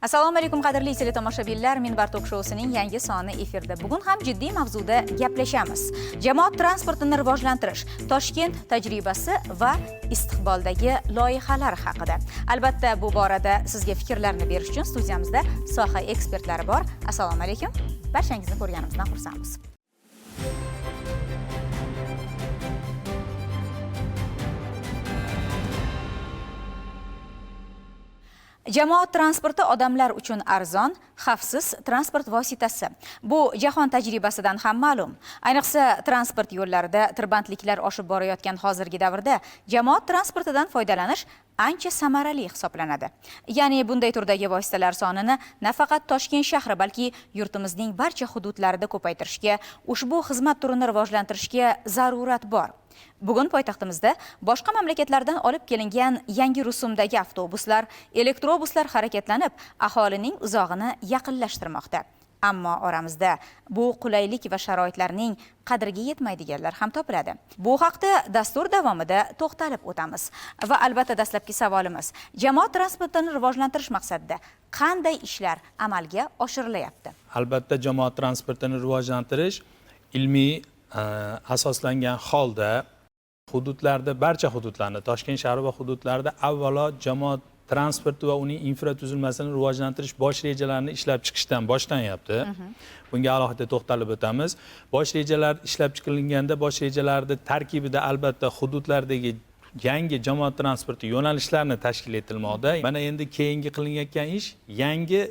Assalomu alaykum, qadrli teletomoshabinlar. Minbar tok shousining yangi soni efirda. Bugun ham jiddiy mavzuda gaplashamiz. Jamoat transportini rivojlantirish, Toshkent tajribasi va istiqboldagi loyihalar haqida. Albatta, bu borada sizga fikrlarni berish uchun studiyamizda soha ekspertlari bor. Assalomu alaykum. Barchangizni ko'rganimizdan xursandmiz. Jamoat transporti odamlar uchun arzon, xavfsiz transport vositasi. Bu jahon tajribasidan ham ma'lum. Ayniqsa, transport yo'llarida tirbandliklar oshib borayotgan hozirgi davrda jamoat transportidan foydalanish ancha samarali hisoblanadi. Ya'ni bunday turdagi vositalar sonini nafaqat Toshkent shahri, balki yurtimizning barcha hududlarida ko'paytirishga, ushbu xizmat turini rivojlantirishga zarurat bor. Bugun poytaxtimizda boshqa mamlakatlardan olib kelingan yangi rusumdagi avtobuslar, elektrobuslar harakatlanib, aholining uzog'ini yaqinlashtirmoqda. Ammo oramizda bu qulaylik va sharoitlarning qadriga yetmaydiganlar ham topiladi. Bu haqda dastur davomida to'xtalib o'tamiz. Va albatta dastlabki savolimiz: jamoat transportini rivojlantirish maqsadida qanday ishlar amalga oshirilyapti? Albatta, jamoat transportini rivojlantirish ilmiy asoslangan holda hududlarda, barcha hududlarni, Toshkent shahri va hududlarida avvalo jamoat transporti va uning infratuzilmasini rivojlantirish bosh rejalarini ishlab chiqishdan boshlanyapti. Bunga alohida to'xtalib o'tamiz. Bosh rejalar ishlab chiqilganda bosh rejalarni tarkibida albatta hududlardagi yangi jamoat transporti yo'nalishlarini tashkil etilmoqda. Mana endi keyingi qilinayotgan ish, yangi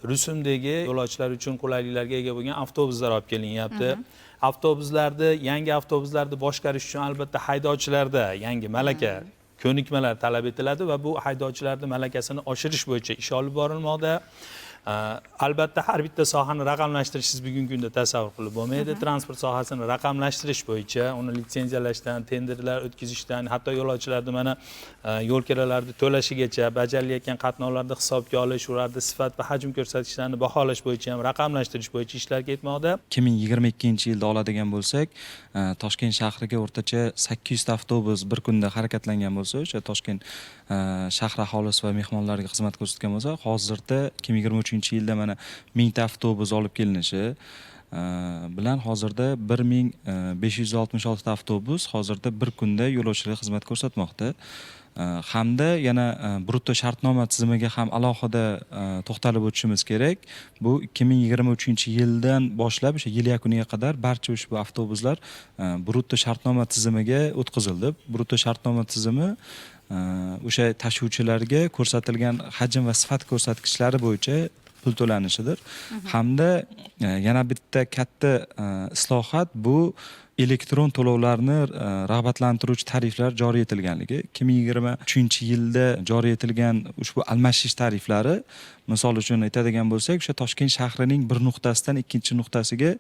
rusumdagi yo'lovchilar uchun qulayliklarga ega bo'lgan avtobuslar olib kelinyapti. Avtobuslarni, yangi avtobuslarni boshqarish uchun albatta haydovchilarda yangi malaka, ko'nikmalar talab etiladi va bu haydovchilarni malakasini oshirish bo'yicha ish olib borilmoqda. Albatta, har bitta sohani raqamlashtirishsiz bugungi kunda tasavvur qilib bo'lmaydi. Transport sohasini raqamlashtirish bo'yicha uni litsenziyalashdan, tenderlar o'tkazishdan, hatto yo'lovchilarni mana yo'l kiralarni to'lashigacha, bajarilayotgan qatnovlarni hisobga olish, ularni sifat va hajm ko'rsatkichlarini baholash bo'yicha ham raqamlashtirish bo'yicha ishlar ketmoqda. 2022 yilda oladigan bo'lsak, Toshkent shahriga o'rtacha 800 ta avtobus bir kunda harakatlangan bo'lsa, o'sha Toshkent shahri aholisi va mehmonlariga xizmat ko'rsatgan bo'lsa, hozirda 2023 yilda mana 1000 ta avtobus olib kelinishi bilan hozirda 1566 ta avtobus hozirda bir kunda yo'lovchilarga xizmat ko'rsatmoqda. Hamda yana brutto shartnoma tizimiga ham alohida to'xtalib o'tishimiz kerak. Bu 2023 yildan boshlab o'sha yil yakuniga qadar barcha ushbu avtobuslar brutto shartnoma tizimiga o'tkazildi. Brutto shartnoma tizimi o'sha tashuvchilarga ko'rsatilgan hajm va sifat ko'rsatkichlari bo'yicha pul to'lanishidir. Hamda yana bitta katta islohot, bu elektron to'lovlarni rag'batlantiruvchi tariflar joriy etilganligi. 2023 yilda joriy etilgan ushbu almashish tariflari, misol uchun aytadigan bo'lsak, o'sha Toshkent shahrining bir nuqtasidan ikkinchi nuqtasiga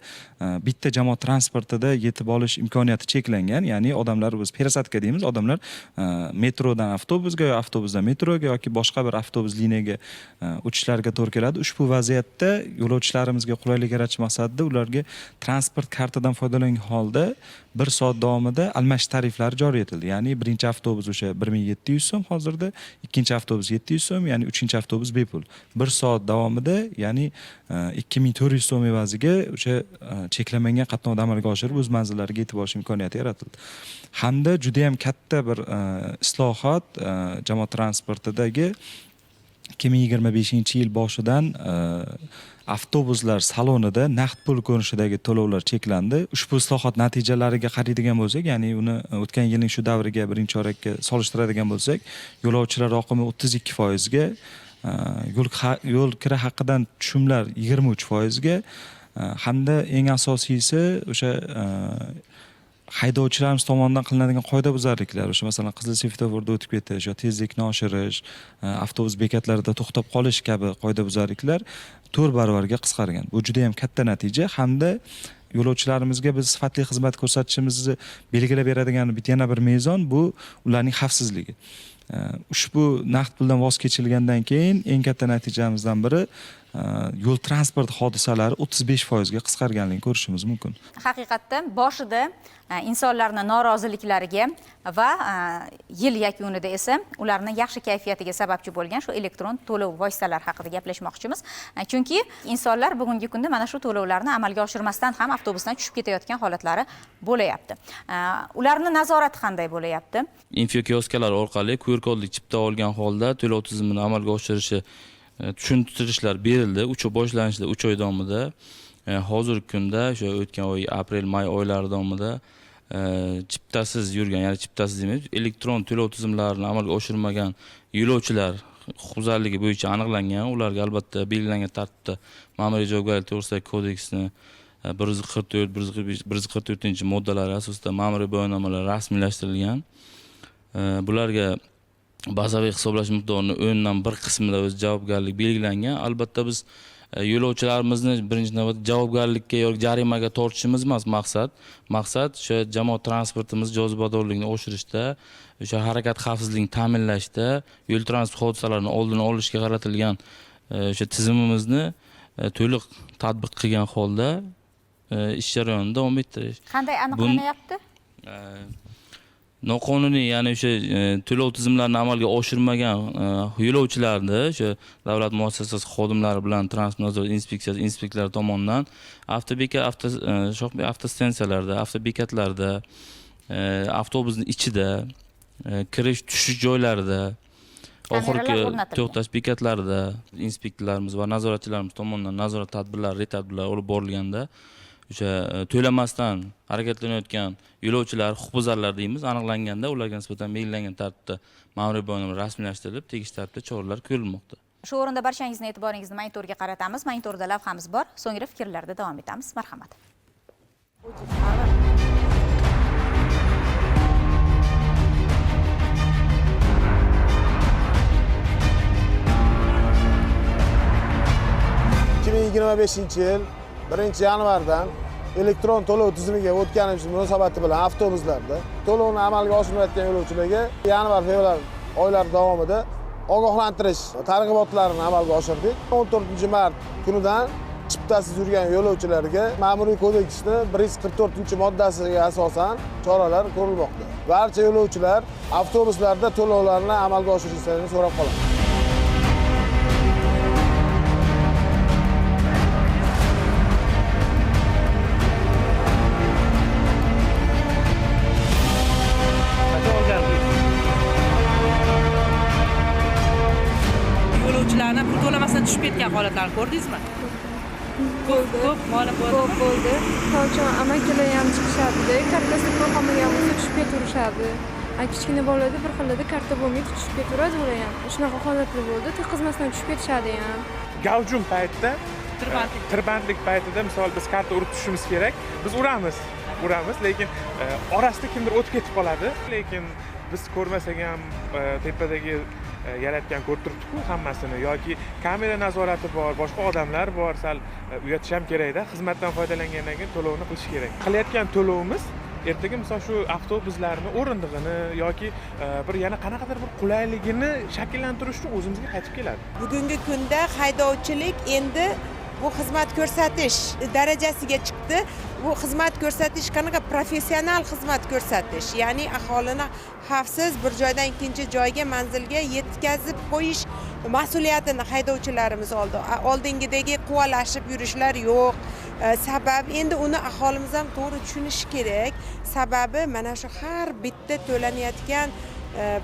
bitta jamoat transportida yetib olish imkoniyati cheklangan. Ya'ni odamlar, biz пересадка deymiz, odamlar metrodan avtobusga yo avtobusdan metroga yoki boshqa bir avtobus liniyaga o'tishlariga to'g'ri keladi. Ushbu vaziyatda yo'lovchilarimizga qulaylik yaratish maqsadida ularga transport kartadan foydalangan holda bir soat davomida almashish tariflari joriy etildi. Ya'ni birinchi avtobus o'sha 1700 so'm hozirda, ikkinchi avtobus 700 so'm, ya'ni uchinchi avtobus bepul. Bir soat davomida, ya'ni 2400 so'm evaziga o'sha cheklanmagan qatnovni amalga oshirib, o'z manzillariga yetib olish imkoniyati yaratildi. Hamda juda ham katta bir islohot, jamoat transportidagi 2025 yil boshidan avtobuslar salonida naqd pul ko'rinishidagi to'lovlar cheklandi. Ushbu islohot natijalariga qaraydigan bo'lsak, ya'ni uni o'tgan yilning shu davriga, birinchi chorakka solishtiradigan bo'lsak, yo'lovchilar oqimi 32%ga, yo'l kira haqidan tushumlar 23%ga, hamda eng asosiysi o'sha haydovchilarimiz tomonidan qilinadigan qoidabuzarliklar, o'sha masalan qizil svetoforda o'tib ketish yo tezlikni oshirish, avtobus bekatlarida to'xtab qolish kabi qoidabuzarliklar 4 barobarga qisqargan. Bu juda ham katta natija hamda yo'lovchilarimizga biz sifatli xizmat ko'rsatishimizni belgilab beradigan yana bir mezon, bu ularning xavfsizligi. Ushbu naqd puldan voz kechilgandan keyin eng katta natijamizdan biri, yo'l transport hodisalari 35% ga qisqarganligini ko'rishimiz mumkin. Haqiqatda boshida insonlarni noroziliklariga va yil yakunida esa ularni yaxshi kayfiyatiga sababchi bo'lgan shu elektron to'lov vositalari haqida gaplashmoqchimiz. Chunki insonlar bugungi kunda mana shu to'lovlarni amalga oshirmasdan ham avtobusdan tushib ketayotgan holatlari bo'layapti. Ularni nazorati qanday bo'layapti? Infokioskalar orqali QR kodli chipta olgan holda to'lov tizimini amalga oshirishi tushuntirishlar berildi. 3 boshlanishda 3 oy davomida, hozirgi kunda o'sha o'tgan oy aprel, may oylari davomida chiptasiz yurgan, ya'ni chiptasiz demaymiz, elektron to'lov tizimlarini amalga oshirmagan yo'lovchilar huquqbuzarligi bo'yicha aniqlangan. Ularga albatta belgilangan tartibda ma'muriy javobgarlik to'g'risidagi kodeksni 144, 145, 144 moddalari asosida ma'muriy bayonnomalar rasmiylashtirilgan. Bularga bazaviy hisoblash miqdorini 1/10 qismida o'z javobgarlik belgilangan. Albatta biz yo'lovchilarimizni birinchi navbatda javobgarlikka yoki jarimaga tortishimiz emas maqsad. Maqsad o'sha jamoat transportimiz jozibadorligini oshirishda, o'sha harakat xavfsizligini ta'minlashda, yo'l transport hodisalarini oldini olishga qaratilgan o'sha tizimimizni to'liq tatbiq qilgan holda ish jarayonini davom ettirish. Qanday aniqlanyapti? Noqonuniy, ya'ni o'sha to'lov tizimlarini amalga oshirmagan yo'lovchilarni o'sha davlat muassasasi xodimlari bilan transport nazorat inspeksiyasi inspektorlari tomonidan avtostansiyalarda, avtobekatlarda, avtobusning ichida, kirish tushish joylarida, oxirgi to'xtash bekatlarida inspektorlarimiz va nazoratchilarimiz tomonidan nazorat tadbirlari, reyd tadbirlari olib borilganda o'sha to'lamasdan harakatlanayotgan yo'lovchilar, huquqbuzarlar deymiz, aniqlanganda ularga nisbatan belgilangan tartibda ma'muriy bayonnomalar rasmiylashtirilib, tegishli tartibda choralar ko'rilmoqda. Shu o'rinda barchangizni e'tiboringizni monitorga qaratamiz. Monitorda lavhamiz bor. So'ngra fikrlarda davom etamiz. Marhamat. 2025-yil 1-yanvardan elektron to'lov tizimiga o'tganimiz munosabati bilan avtobuslarda to'lovni amalga oshirmayotgan yo'lovchilarga yanvar-fevral oylari davomida ogohlantirish targ'ibotlarini amalga oshirdik. 14-mart kunidan chiptasiz yurgan yo'lovchilarga ma'muriy kodeksni 144-moddasiga asosan choralar ko'rilmoqda. Barcha yo'lovchilar avtobuslarda to'lovlarni amalga oshirishlarini so'rab qolamiz. Yo'lovchilarni pul to'lamasdan tushib ketgan holatlarni ko'rdingizmi? Ko'p holat bo'ldi. Ko'p bo'ldi. Sochim amakilar ham chiqishadi, kartasi pul qolmagan bo'lsa tushib ketaverishadi. Kichkina bolalarda bir xillarda karta bo'lmaydi, tushib ketaveradi ular ham. Shunaqa holatlar bo'ldi, tiqizmasdan tushib ketishadi ham. Gavjum paytda, tirbandlik paytida misol biz karta urib tushishimiz kerak. Biz uramiz, lekin orasida kimdir o'tib ketib qoladi. Lekin biz ko'rmasak ham tepadagi yaratgan ko'rib turibdi-ku hammasini, yoki kamera nazorati bor, boshqa odamlar bor, sal uyatish ham kerakda. Xizmatdan foydalangandan keyin to'lovni qilish kerak. Qilayotgan to'lovimiz ertaga misol shu avtobuslarni o'rindig'ini yoki bir yana qanaqadir bir qulayligini shakllantirish uchun o'zimizga qaytib keladi. Bugungi kunda haydovchilik endi bu xizmat ko'rsatish darajasiga chiqdi. Bu xizmat ko'rsatish qanaqa professional xizmat ko'rsatish, ya'ni aholini xavfsiz bir joydan ikkinchi joyga, manzilga yetkazib qo'yish mas'uliyatini haydovchilarimiz oldi. Oldingidagi quvalashib yurishlar yo'q. Sabab endi uni aholimiz ham to'g'ri tushunishi kerak. Sababi mana shu har bitta to'lanayotgan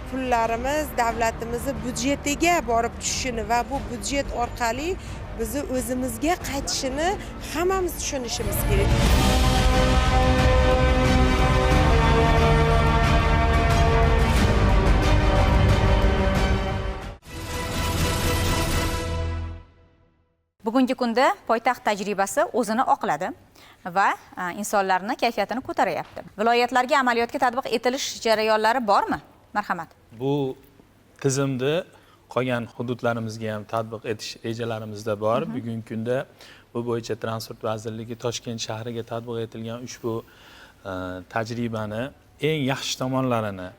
pullarimiz davlatimizni byudjetiga borib tushishini va bu byudjet orqali bizni o'zimizga qaytishini hammamiz tushunishimiz kerak. Bugungi kunda poytaxt tajribasi o'zini oqladi va insonlarni kayfiyatini ko'tarayapti. Viloyatlarga amaliyotga tatbiq etilish jarayonlari bormi? Marhamat. Bu tizimni qolgan hududlarimizga ham tatbiq etish rejalarimizda bor. Bugungi kunda bu bo'yicha Transport vazirligi Toshkent shahriga tatbiq etilgan ushbu tajribani eng yaxshi tomonlarini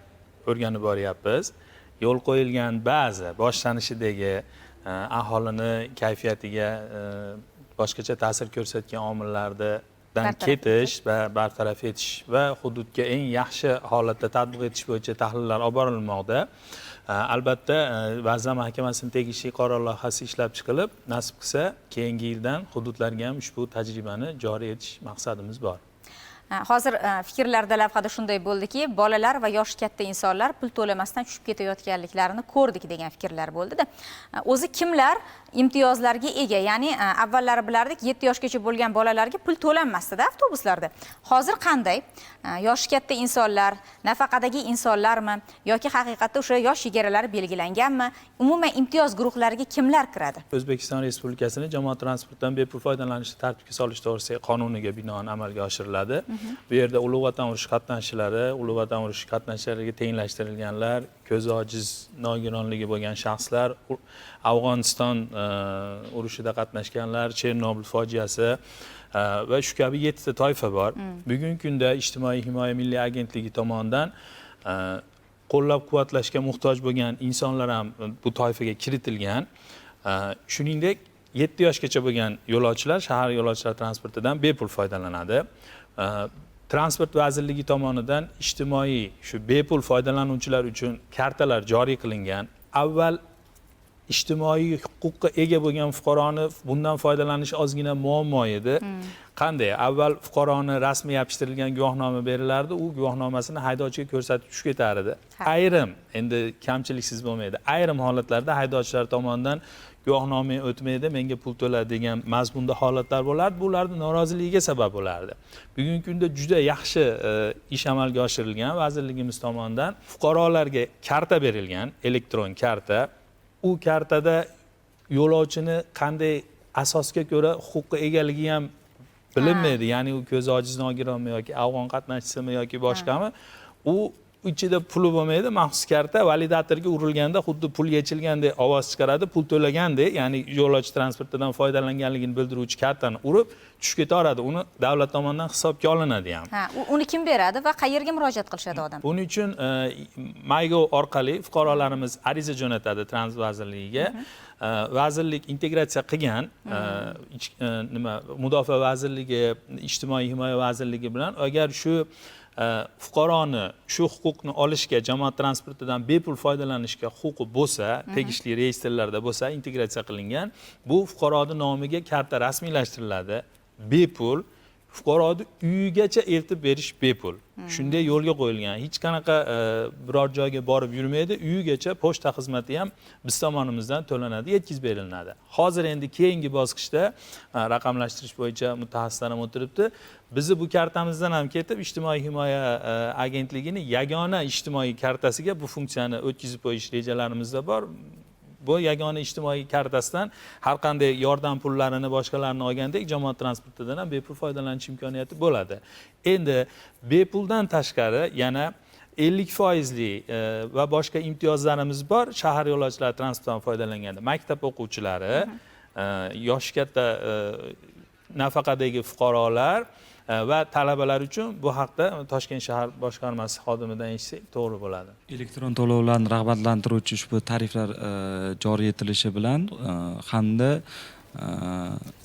o'rganib boryapmiz. Yo'l qo'yilgan ba'zi boshlanishidagi aholini kayfiyatiga boshqacha ta'sir ko'rsatgan omillardan ketish va bartaraf etish va hududga eng yaxshi holatda tatbiq etish bo'yicha tahlillar olib borilmoqda. Albatta, Vazirlar Mahkamasining tegishli qaror loyihasi ishlab chiqilib, nasib qilsa keyingi yildan hududlarga ham ushbu tajribani joriy etish maqsadimiz bor. Hozir fikrlarda, lavhada shunday bo'ldiki, bolalar va yoshi katta insonlar pul to'lamasdan tushib ketayotganliklarini ko'rdik degan fikrlar bo'ldi-da. O'zi kimlar imtiyozlarga ega? Ya'ni avvallari bilardik, 7 yoshgacha bo'lgan bolalarga pul to'lanmasdi-da avtobuslarda. Hozir qanday? Yoshi katta insonlar, nafaqadagi insonlarmi yoki haqiqatda o'sha yosh chegaralari belgilanganmi? Umuman imtiyoz guruhlariga kimlar kiradi? O'zbekiston Respublikasining jamoat transportidan bepul foydalanishni tartibga solish to'g'risidagi qonuniga binoan amalga oshiriladi. Bu yerda Ulug' Vatan urushi qatnashchilari, Ulug' Vatan urushi qatnashchilariga tenglashtirilganlar, ko'zi ojiz nogironligi bo'lgan shaxslar, Afg'oniston urushida qatnashganlar, Chernobil fojiasi va shu kabi 7 ta toifa bor. Bugungi kunda Ijtimoiy himoya milliy agentligi tomonidan qo'llab-quvvatlashga muhtoj bo'lgan insonlar ham bu toifaga kiritilgan. Shuningdek, 7 yoshgacha bo'lgan yo'lovchilar shahar yo'lovchilar transportidan bepul foydalanadi. Transport vazirligi tomonidan ijtimoiy shu bepul foydalanuvchilar uchun kartalar joriy qilingan. Avval ijtimoiy huquqqa ega bo'lgan fuqaroni bundan foydalanish ozgina muammo edi. Qanday? Avval fuqaroni rasmiy yopishtirilgan guvohnoma berilardi, u guvohnomasini haydovchiga ko'rsatib tushib ketar edi. Ayrim, endi kamchiliksiz bo'lmaydi. Ayrim holatlarda haydovchilar tomonidan guvohnoma o'tmaydi, menga pul to'la degan mazmunda holatlar bo'lardi. Bu ularning noroziligiga sabab bo'lardi. Bugungi kunda juda yaxshi ish amalga oshirilgan vazirligimiz tomonidan fuqarolarga karta berilgan, elektron karta. U kartada yo'lovchini qanday asosga ko'ra huquqqa egaligi ham bilinmaydi. Ya'ni u ko'zi ojiz nogironmi yoki afg'on qatnashchisimi yoki boshqami, u ichida puli bo'lmaydi. Maxsus karta validatorga urilganda xuddi pul yechilgandek ovoz chiqaradi, pul to'lagandek, ya'ni yo'lovchi transportidan foydalanganligini bildiruvchi kartani urib tushib ketaveradi. Uni davlat tomonidan hisobga olinadi ham. Ha, uni kim beradi va qayerga murojaat qilishadi odam? Buning uchun MyGov orqali fuqarolarimiz ariza jo'natadi Transport vazirligiga. Vazirlik integratsiya qilgan nima Mudofaa vazirligi, Ijtimoiy himoya vazirligi bilan agar shu fuqaroni shu huquqni olishga, jamoat transportidan bepul foydalanishga huquqi bo'lsa, tegishli reyestrlarda bo'lsa, integratsiya qilingan, bu fuqaroni nomiga karta rasmiylashtiriladi, bepul, fuqaroni uyigacha eltib berish bepul. Shunday yo'lga qo'yilgan. Hech qanaqa biror joyga borib yurmaydi, uyigacha pochta xizmati ham biz tomonimizdan to'lanadi, yetkazib berilinadi. Hozir endi keyingi bosqichda raqamlashtirish bo'yicha mutaxassislar ham o'tiribdi. Bizni bu kartamizdan ham ketib Ijtimoiy himoya agentligining yagona ijtimoiy kartasiga bu funksiyani o'tkazib qo'yish rejalarimizda bor. Bu yagona ijtimoiy kartasidan har qanday yordam pullarini boshqalarni olgandek jamoat transportidan ham bepul foydalanish imkoniyati bo'ladi. Endi bepuldan tashqari yana 50%li va boshqa imtiyozlarimiz bor shahar yo'lovchilar transportidan foydalanganda. Maktab o'quvchilari, yoshi katta nafaqadagi fuqarolar va talabalar uchun bu haqda Toshkent shahar boshqarmasi xodimidan eshitsak to'g'ri bo'ladi. Elektron to'lovlarni rag'batlantiruvchi ushbu tariflar joriy etilishi bilan hamda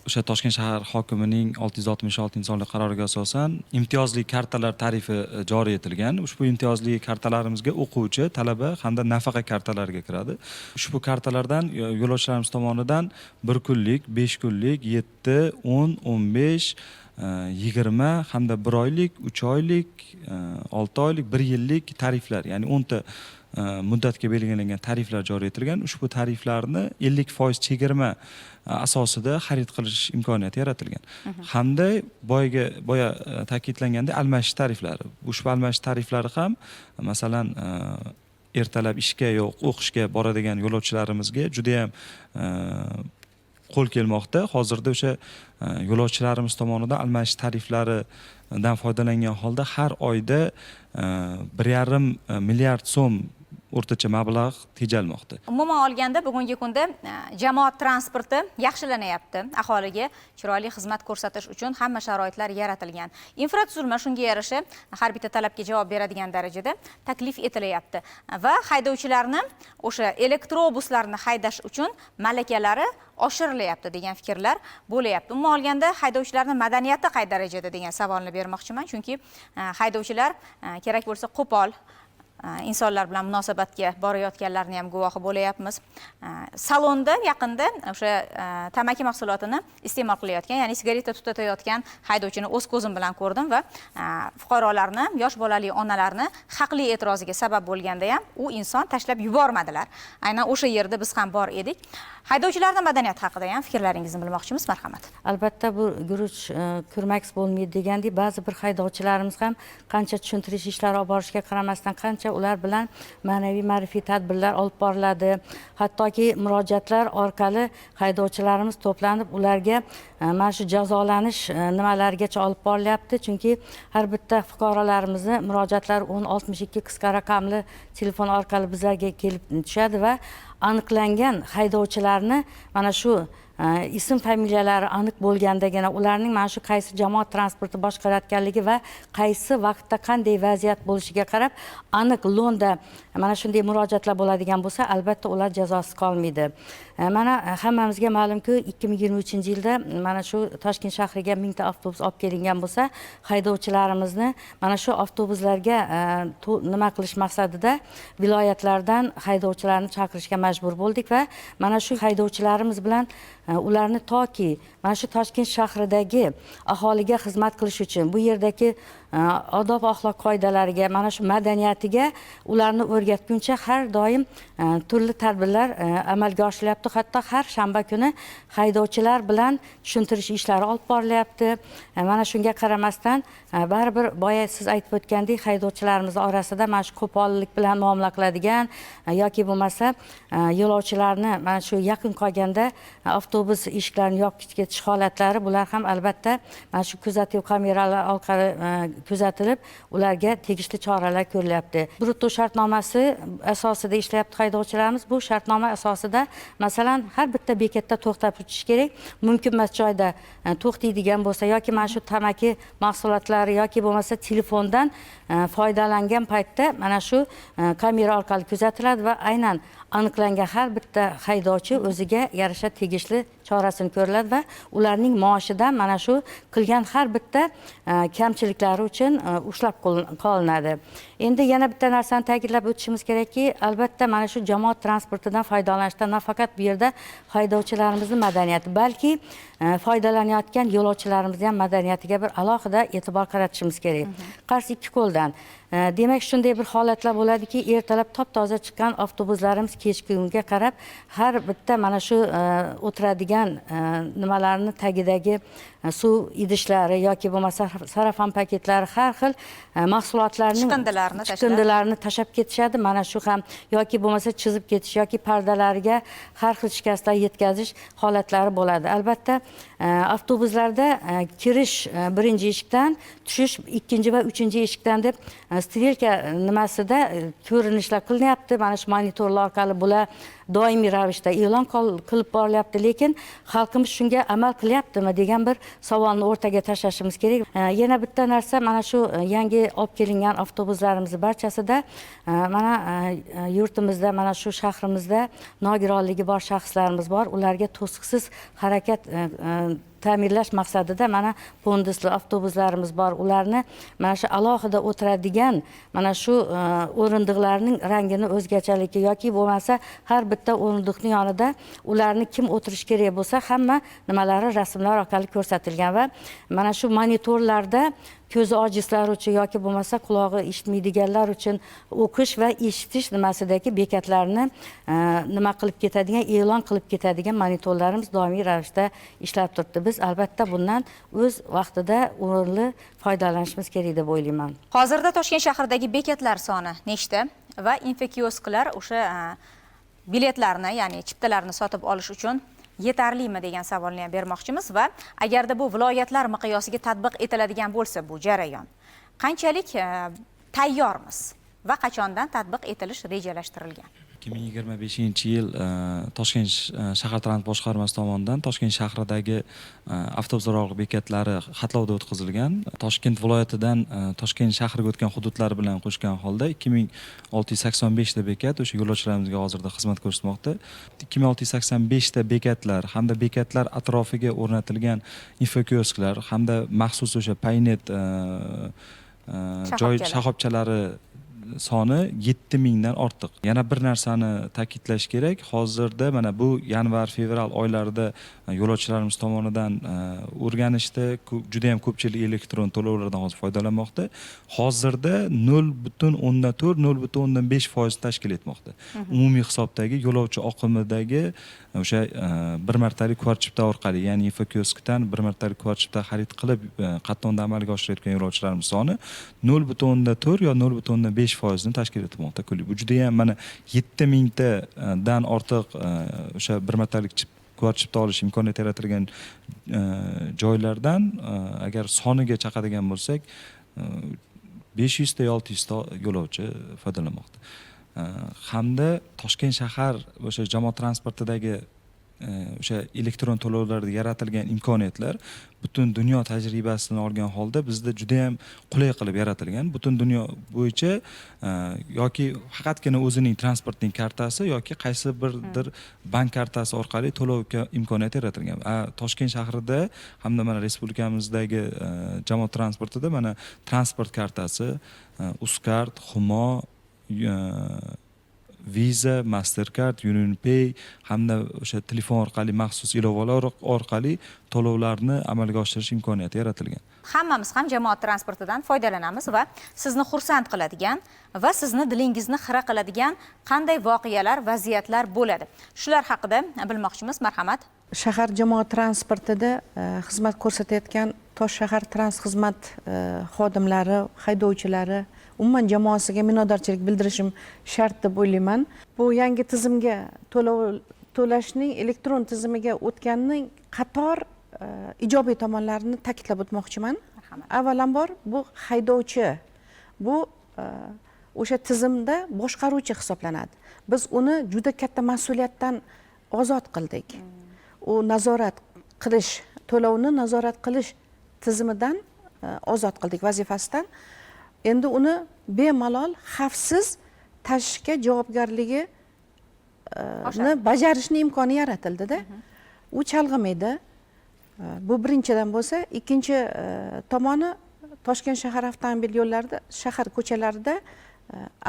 o'sha Toshkent shahar hokimining 666-sonli qaroriga asosan imtiyozli kartalar tarifi joriy etilgan. Ushbu imtiyozli kartalarimizga o'quvchi, talaba hamda nafaqa kartalariga kiradi. Ushbu kartalardan yo'lovchilarimiz tomonidan 1 kunlik, 5 kunlik, 7, 10, 15, 20 hamda 1 oylik, 3 oylik, 6 oylik, 1 yillik tariflar, ya'ni 10 ta muddatga belgilangan tariflar joriy etilgan. Ushbu tariflarni 50% chegirma asosida xarid qilish imkoniyati yaratilgan. Hamda boya ta'kidlangandek almashish tariflari. Ushbu almashish tariflari ham masalan ertalab ishga yo o'qishga boradigan yo'lovchilarimizga juda ham qo'l kelmoqda. Hozirda o'sha yo'lovchilarimiz tomonidan almashish tariflaridan foydalangan holda har oyda 1,5 milliard so'm o'rtacha mablag' tejalmoqda. Umuman olganda bugungi kunda jamoat transporti yaxshilanyapti. Aholiga chiroyli xizmat ko'rsatish uchun hamma sharoitlar yaratilgan. Infratuzilma shunga yarasha har bitta talabga javob beradigan darajada taklif etilyapti va haydovchilarni o'sha elektrobuslarni haydash uchun malakalari oshirilyapti degan fikrlar bo'layapti. Umuman olganda haydovchilarning madaniyati qay darajada degan savolni bermoqchiman, chunki haydovchilar kerak bo'lsa qo'pol insonlar bilan munosabatga borayotganlarni ham guvohi bo'layapmiz. Salonda yaqinda o'sha tamaki mahsulotini iste'mol qilayotgan, ya'ni sigareta tutatayotgan haydovchini o'z ko'zim bilan ko'rdim va fuqarolarni, yosh bolali onalarni haqli e'tiroziga sabab bo'lganda ham u inson tashlab yubormadilar. Aynan o'sha yerda biz ham bor edik. Haydovchilarning madaniyati haqida ham fikrlaringizni bilmoqchimiz, marhamat. Albatta bu guruch kurmaks bo'lmaydi degandek, ba'zi bir haydovchilarimiz ham qancha tushuntirish ishlari olib borishga qaramasdan qancha ular bilan ma'naviy ma'rifiy tadbirlar olib boriladi. Hattoki murojaatlar orqali haydovchilarimiz to'planib ularga mana shu jazolanish nimalargacha olib borilyapti. Chunki har bitta fuqarolarimizni murojaatlari 1062 qisqa raqamli telefon orqali bizlarga kelib tushadi va aniqlangan haydovchilarni mana shu ism familiyalari aniq bo'lgandagina ularning mana shu qaysi jamoat transporti boshqarayotganligi va qaysi vaqtda qanday vaziyat bo'lishiga qarab aniq lo'nda mana shunday murojaatlar bo'ladigan bo'lsa, albatta ular jazosiz qolmaydi. Mana hammamizga ma'lumki, 2023-yilda mana shu Toshkent shahriga 1000 ta avtobus olib kelingan bo'lsa, haydovchilarimizni mana shu avtobuslarga nima qilish maqsadida viloyatlardan haydovchilarni chaqirishga majbur bo'ldik va mana shu haydovchilarimiz bilan ularni toki mana shu Toshkent shahridagi aholiga xizmat qilish uchun bu yerdagi odob axloq qoidalariga, mana shu madaniyatiga ularni o'rgatguncha har doim turli tadbirlar amalga oshirilyapti. Hatto har shanba kuni haydovchilar bilan tushuntirish ishlari olib borilyapti. Mana shunga qaramasdan baribir boya siz aytib o'tgandek haydovchilarimiz orasida mana shu qo'pollik bilan muomala qiladigan yoki bo'lmasa yo'lovchilarni mana shu yaqin qolganda avtobus eshiklarini yopib ketish holatlari, bular ham albatta mana shu kuzatuv kameralari orqali kuzatilib ularga tegishli choralar ko'rilyapti. Brutto shartnomasi asosida ishlayapti haydovchilarimiz. Bu shartnoma asosida masalan har bitta bekatda to'xtab o'tish kerak. Mumkin emas joyda to'xtaydigan bo'lsa yoki mana shu tamaki mahsulotlari yoki bo'lmasa telefondan foydalangan paytda mana shu kamera orqali kuzatiladi va aynan aniqlangan har bitta haydovchi o'ziga yarasha tegishli chorasini ko'riladi va ularning maoshidan mana shu qilgan har bitta kamchiliklari uchun ushlab qolinadi. Endi yana bitta narsani ta'kidlab o'tishimiz kerakki, albatta mana shu jamoat transportidan foydalanishda nafaqat bu yerda haydovchilarimizning madaniyati, balki foydalanayotgan yo'lovchilarimizning ham madaniyatiga bir alohida e'tibor qaratishimiz kerak. Qarshi ikki qo'ldan. Demak, shunday bir holatlar bo'ladiki, ertalab top-toza chiqqan avtobuslarimiz kechqurunga qarab har bitta mana shu o'tiradigan nimalarni tagidagi suv idishlari yoki bo'lmasa sarafon paketlari, har xil mahsulotlarning chiqindilarni tashlab ketishadi. Mana shu ham yoki bo'lmasa chizib ketish yoki pardalariga har xil shikastlar yetkazish holatlari bo'ladi. Albatta avtobuslarda kirish birinchi eshikdan, tushish ikkinchi va uchinchi eshikdan deb strelka nimasida ko'rinishlar qilinyapti. Mana shu monitorlar orqali bular doimiy ravishda e'lon qilib borilyapti, lekin xalqimiz shunga amal qilyaptimi degan bir savolni o'rtaga tashlashimiz kerak. Yana bitta narsa, mana shu yangi olib kelingan avtobuslarimiz barchasida mana yurtimizda, mana shu shahrimizda nogironligi bor shaxslarimiz bor, ularga to'siqsiz harakat ta'minlash maqsadida mana pondusli avtobuslarimiz bor. Ularni mana shu alohida o'tiradigan mana shu o'rindiqlarning rangini o'zgachaligi yoki bo'lmasa har bitta o'rindiqning yonida ularni kim o'tirish kerak bo'lsa hamma nimalari rasmlar orqali ko'rsatilgan va mana shu monitorlarda ko'zi ojizlar uchun yoki bo'lmasa qulog'i eshitmaydiganlar uchun o'qish va eshitish nimasidagi bekatlarni nima qilib ketadigan, e'lon qilib ketadigan monitorlarimiz doimiy ravishda ishlab turibdi. Biz albatta bundan o'z vaqtida o'rinli foydalanishimiz kerak deb o'ylayman. Hozirda Toshkent shahridagi bekatlar soni nechta va infokiosklar o'sha biletlarni, ya'ni chiptalarni sotib olish uchun yetarlimi degan savolni ham bermoqchimiz va agarda bu viloyatlar miqyosiga tatbiq etiladigan bo'lsa bu jarayon qanchalik tayyormiz Va qachondan tatbiq etilish rejalashtirilgan? 2025 yil Toshkent shahar transport boshqarmasi tomonidan Toshkent shahridagi avtobus oraliq bekatlari xatlovda o'tkazilgan. Toshkent viloyatidan Toshkent shahriga o'tgan hududlar bilan qo'shgan holda 2685 ta bekat o'sha yo'lovchilarimizga hozirda xizmat ko'rsatmoqda. 2685 ta bekatlar hamda bekatlar atrofiga o'rnatilgan infokiosklar hamda maxsus o'sha Paynet joy Shoxobchalar. Shoxobchalari soni 7000 dan ortiq. Yana bir narsani ta'kidlash kerak: hozirda mana bu yanvar, fevral oylarida yo'lovchilarimiz tomonidan o'rganishdi, juda yam ko'pchilik elektron to'lovlardan hozir foydalanmoqda. Hozirda 0,4, 0,5% tashkil etmoqda umumiy hisobdagi yo'lovchi oqimidagi o'sha bir martalik QR chipta orqali, ya'ni infokioskdan bir martalik QR chipta xarid qilib, qatnovni amalga oshirayotgan yo'lovchilarimiz soni 0,4 yo 0,5%ni tashkil etmoqda kunlik. Bu judayam, mana, 7000 tadan ortiq o'sha bir martalik QR chipta olish imkoniyati yaratilgan joylardan agar soniga chaqadigan bo'lsak, 500 ta yo 600 ta yo'lovchi foydalanmoqda. Hamda Toshkent shahar o'sha jamoat transportidagi o'sha elektron to'lovlarda yaratilgan imkoniyatlar butun dunyo tajribasini olgan holda bizda judayam qulay qilib yaratilgan. Butun dunyo bo'yicha yoki faqatgina o'zining transportning kartasi yoki qaysi birdir bank kartasi orqali to'lov imkoniyati yaratilgan. A Toshkent shahrida hamda mana respublikamizdagi jamoat transportida mana transport kartasi, Uzcard, Humo, Visa, Mastercard, UnionPay hamda o'sha telefon orqali maxsus ilovalar orqali to'lovlarni amalga oshirish imkoniyati yaratilgan. Hammamiz ham jamoat transportidan foydalanamiz va sizni xursand qiladigan va sizni dilingizni xira qiladigan qanday voqealar, vaziyatlar bo'ladi, shular haqida bilmoqchimiz. Marhamat. Shahar jamoat transportida xizmat ko'rsatayotgan Tosh shahar trans xizmat xodimlari, haydovchilari, umuman jamoasiga minnatdorchilik bildirishim shart deb o'ylayman. Bu yangi tizimga, to'lov to'lashning elektron tizimiga o'tganning qator ijobiy tomonlarini ta'kidlab o'tmoqchiman. Avvalambor, bu haydovchi, bu o'sha tizimda boshqaruvchi hisoblanadi. Biz uni juda katta mas'uliyatdan ozod qildik. U nazorat qilish, to'lovni nazorat qilish tizimidan ozod qildik, vazifasidan. Endi uni bemalol xavfsiz tashishga javobgarligi ni bajarishni imkoni yaratildi-da. U chalg'imaydi. Bu birinchidan bo'lsa, ikkinchi tomoni, Toshkent shahar avtomobil yo'llarida, shahar ko'chalarida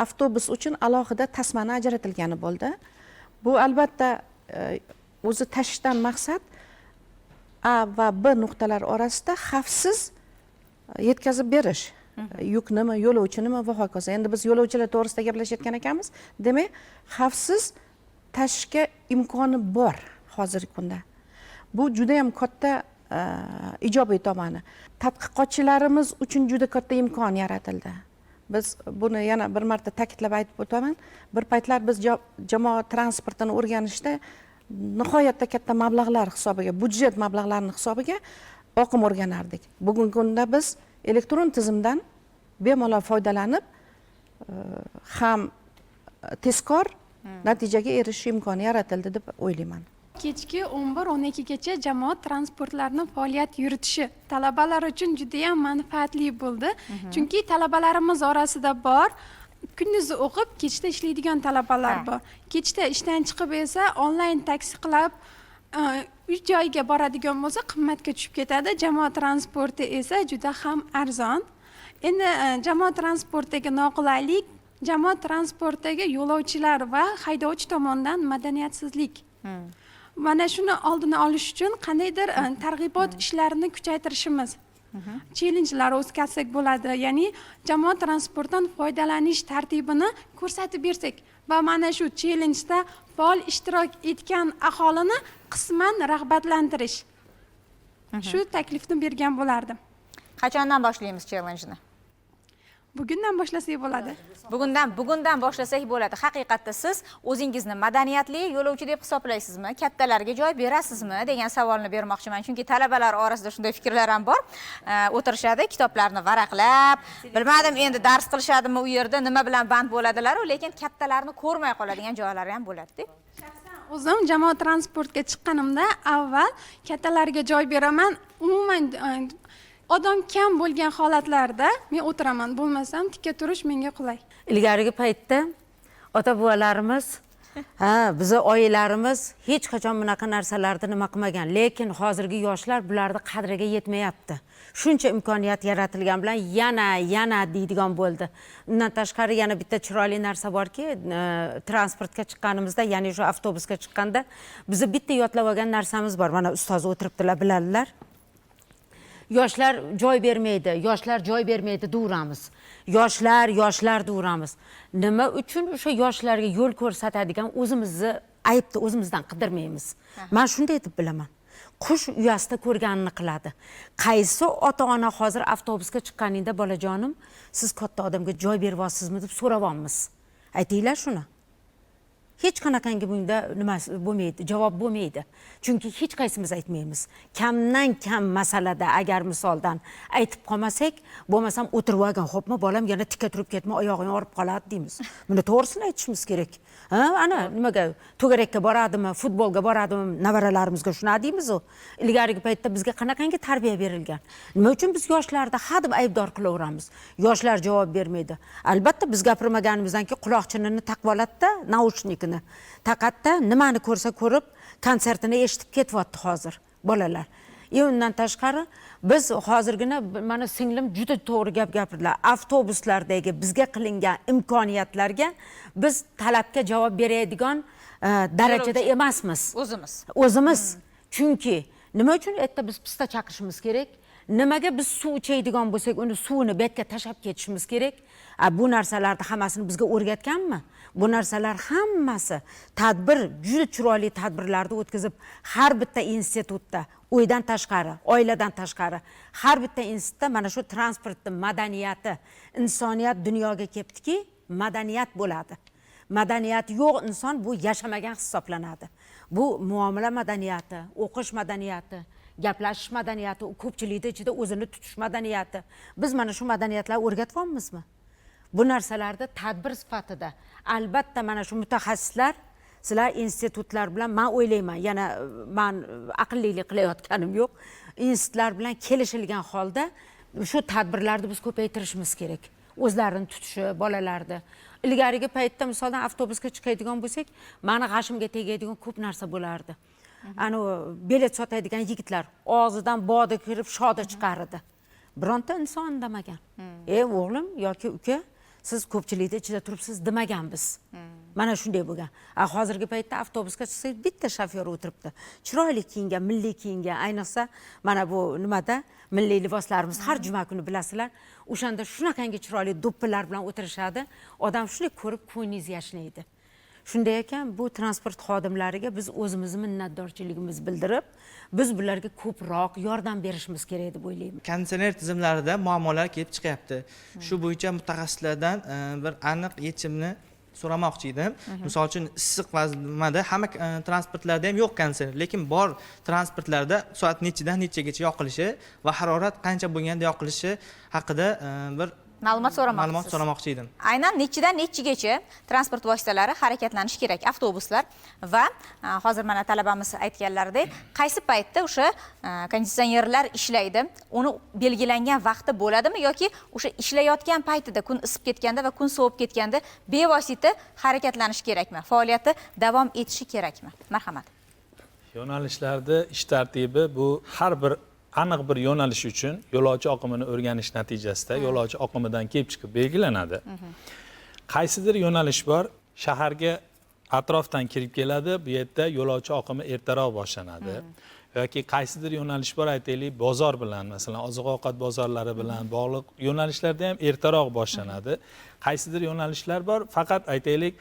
avtobus uchun alohida tasmani ajratilgani bo'ldi. Bu albatta o'zi tashishdan maqsad A va B nuqtalari orasida xavfsiz yetkazib berish yuknimi, yo'lovchinimi va hokazo. Endi biz yo'lovchilar to'g'risida gaplashayotgan ekanmiz, demak, xavfsiz tashishga imkoni bor hozirgi kunda. Bu juda yam katta ijobiy tomoni. Tadqiqotchilarimiz uchun juda katta imkon yaratildi. Biz buni yana bir marta ta'kidlab aytib o'taman: bir paytlar biz jamoat transportini o'rganishda nihoyatda katta mablag'lar hisobiga, byudjet mablag'larini hisobiga oqim o'rganardik. Bugungi kunda biz elektron tizimdan bemalol foydalanib, ham tezkor natijaga erishish imkoni yaratildi deb o'ylayman. Kechki 11-12gacha jamoat transportlarini faoliyat yuritishi talabalar uchun judayam manfaatli bo'ldi, chunki talabalarimiz orasida bor kunduzi o'qib, kechda ishlaydigan talabalar bor. Kechda ishdan chiqib esa onlayn taksi qilib uy joyiga boradigan bo'lsa, qimmatga tushib ketadi. Jamoat transporti esa juda ham arzon. Endi jamoat transportidagi noqulaylik: jamoat transportidagi yo'lovchilar va haydovchi tomonidan madaniyatsizlik. Mana shuni oldini olish uchun qandaydir targ'ibot ishlarini kuchaytirishimiz, chellenjlar o'tkazsak bo'ladi, ya'ni jamoat transportidan foydalanish tartibini ko'rsatib bersak va mana shu chellenjda faol ishtirok etgan aholini qisman rag'batlantirish. Shu taklifni bergan bo'lardim. Qachondan boshlaymiz chellenjni? Bugundan boshlasak bo'ladi. Bugundan boshlasak bo'ladi. Haqiqatda siz o'zingizni madaniyatli yo'lovchi deb hisoblaysizmi? Kattalarga joy berasizmi degan savolni bermoqchiman. Chunki talabalar orasida shunday fikrlar ham bor. O'tirishadi, kitoblarni varaqlab, bilmadim endi dars qilishadimi u yerda, nima bilan band bo'ladilar-u, lekin kattalarni ko'rmay qoladigan joylari ham bo'ladi-da. O'zim jamoat transportga chiqqanimda avval kattalarga joy beraman. Umuman odam kam bo'lgan holatlarda men o'tiraman, bo'lmasam tikka turish menga qulay. Ilgarigi paytda ota-bobolarimiz, ha, bizni oilalarimiz hech qachon bunaqa narsalarni nima qilmagan, lekin hozirgi yoshlar bularni qadriga yetmayapti. Shuncha imkoniyat yaratilgan bilan yana deydigan bo'ldi. Undan tashqari yana bitta chiroyli narsa borki, transportga chiqqanimizda, ya'ni shu avtobusga chiqqanda bizni bitta yodlab olgan narsamiz bor. Mana ustoz o'tiribdilar, biladilar. Yoshlar joy bermaydi, yoshlar joy bermaydi deveramiz. Yoshlar deveramiz. Nima uchun o'sha yoshlarga yo'l ko'rsatadigan o'zimizni aybni o'zimizdan qidirmaymiz? Men shunday deb bilaman. Qush uyasida ko'rganini qiladi. Qaysi ota-ona hozir avtobusga chiqqaningda, bolajonim, siz katta odamga joy beryapsizmi deb so'rayapmiz. Aytinglar shuni. Hech qanaqangi bunda nimasi bo'lmaydi, javob bo'lmaydi. Chunki hech qaysimiz aytmaymiz. Kamdan kam masalada agar misoldan aytib qolmasak, bo'lmasam o'tirib olgan, xo'pmi, bolam yana tikka turib ketma, oyog'ing og'rib qoladi deymiz. Buni to'g'risini aytishimiz kerak. Ha, ana nimaga to'garakka boradimi, futbolga boradimi, nevaralarimizga shuna deymiz u. Ilgarigi paytda bizga qanaqangi tarbiya berilgan? Nima uchun biz yoshlarni hadeb aybdor qilaveramiz? Yoshlar javob bermaydi. Albatta biz gapirmaganimizdan keyin quloqchinini taqib oladi-da, naushnikini taqatda nimani ko'rsa ko'rib, konsertini eshitib ketyapti hozir bolalar. Undan tashqari biz hozirgina mana singlim juda to'g'ri gap gapirdilar. Avtobuslardagi bizga qilingan imkoniyatlarga biz talabga javob beradigan darajada emasmiz. O'zimiz. Chunki nima uchun erta biz pista chaqishimiz kerak? Nimaga biz suv ichadigan bo'lsak, uni suvini betga tashlab ketishimiz kerak? Bu narsalarni hammasini bizga o'rgatganmi? Bu narsalar hammasi tadbir, juda chiroyli tadbirlarni o'tkazib, har bitta institutda, uydan tashqari, oiladan tashqari, har bitta institutda mana shu transportning madaniyati, insoniyat dunyoga kelibdiki, madaniyat bo'ladi. Madaniyat yo'q inson bu yashamagan hisoblanadi. Bu muomala madaniyati, o'qish madaniyati, gaplashish madaniyati, ko'pchilikning ichida o'zini tutish madaniyati. Biz mana shu madaniyatlarni o'rgatyapmizmi? Bu narsalarda tadbir sifatida albatta mana shu mutaxassislar, sizlar institutlar bilan, men o'ylayman, yana men aqllilik qilayotganim yo'q, institutlar bilan kelishilgan holda shu tadbirlarni biz ko'paytirishimiz kerak. O'zlarini tutishi, bolalarni. Ilgarigi paytda misoldan avtobusga chiqadigan bo'lsak, meni g'ashimga tegadigan ko'p narsa bo'lardi. Ana bilet sotadigan yigitlar og'zidan bodi kirib shoda chiqar edi. Bironta inson indamagan. O'g'lim yoki uka, siz ko'pchilikda ichida turibsiz demagan biz. Mana shunday bo'lgan. Hozirgi paytda avtobusga chiqsak bitta shofyor o'tiribdi. Chiroyli kiyingan, milliy kiyingan, ayniqsa mana bu nimada milliy liboslarimiz har juma kuni bilasizlar, o'shanda shunaqangi chiroyli do'ppilar bilan o'tirishadi. Odam shuni ko'rib ko'nglingiz yashnaydi. Shunday ekan, bu transport xodimlariga biz o'zimizni minnatdorchiligimizni bildirib, biz bularga ko'proq yordam berishimiz kerak deb o'ylayman. Konditsioner tizimlarida muammolar kelib chiqyapti. Shu bo'yicha mutaxassislardan bir aniq yechimni so'ramoqchi edim. Misol uchun issiq vazmada hamma transportlarda ham yo'q konditsioner, lekin bor transportlarda soat nechidan nechagacha yoqilishi va harorat qancha bo'lganda yoqilishi haqida bir ma'lumot so'ramoqchisiz. Ma'lumot so'ramoqchi edim. Aynan nechidan nechigacha transport vositalari harakatlanishi kerak, avtobuslar va hozir mana talabamiz aytganlaridek, qaysi paytda o'sha konditsionerlar ishlaydi, uni belgilangan vaqti bo'ladimi yoki o'sha ishlayotgan paytida kun isib ketganda va kun sovib ketganda bevosita harakatlanishi kerakmi? Faoliyati davom etishi kerakmi? Marhamat. Yo'nalishlarda ish tartibi bu har bir aniq bir yo'nalish uchun yo'lovchi oqimini o'rganish natijasida yo'lovchi oqimidan kelib chiqib belgilanadi. Qaysidir yo'nalish bor, shaharga atrofdan kirib keladi, bu yerda yo'lovchi oqimi ertaroq boshlanadi. Yoki qaysidir yo'nalish bor, aytaylik, bozor bilan, masalan, oziq-ovqat bozorlari bilan bog'liq yo'nalishlarda ham ertaroq boshlanadi. Qaysidir yo'nalishlar bor, faqat aytaylik,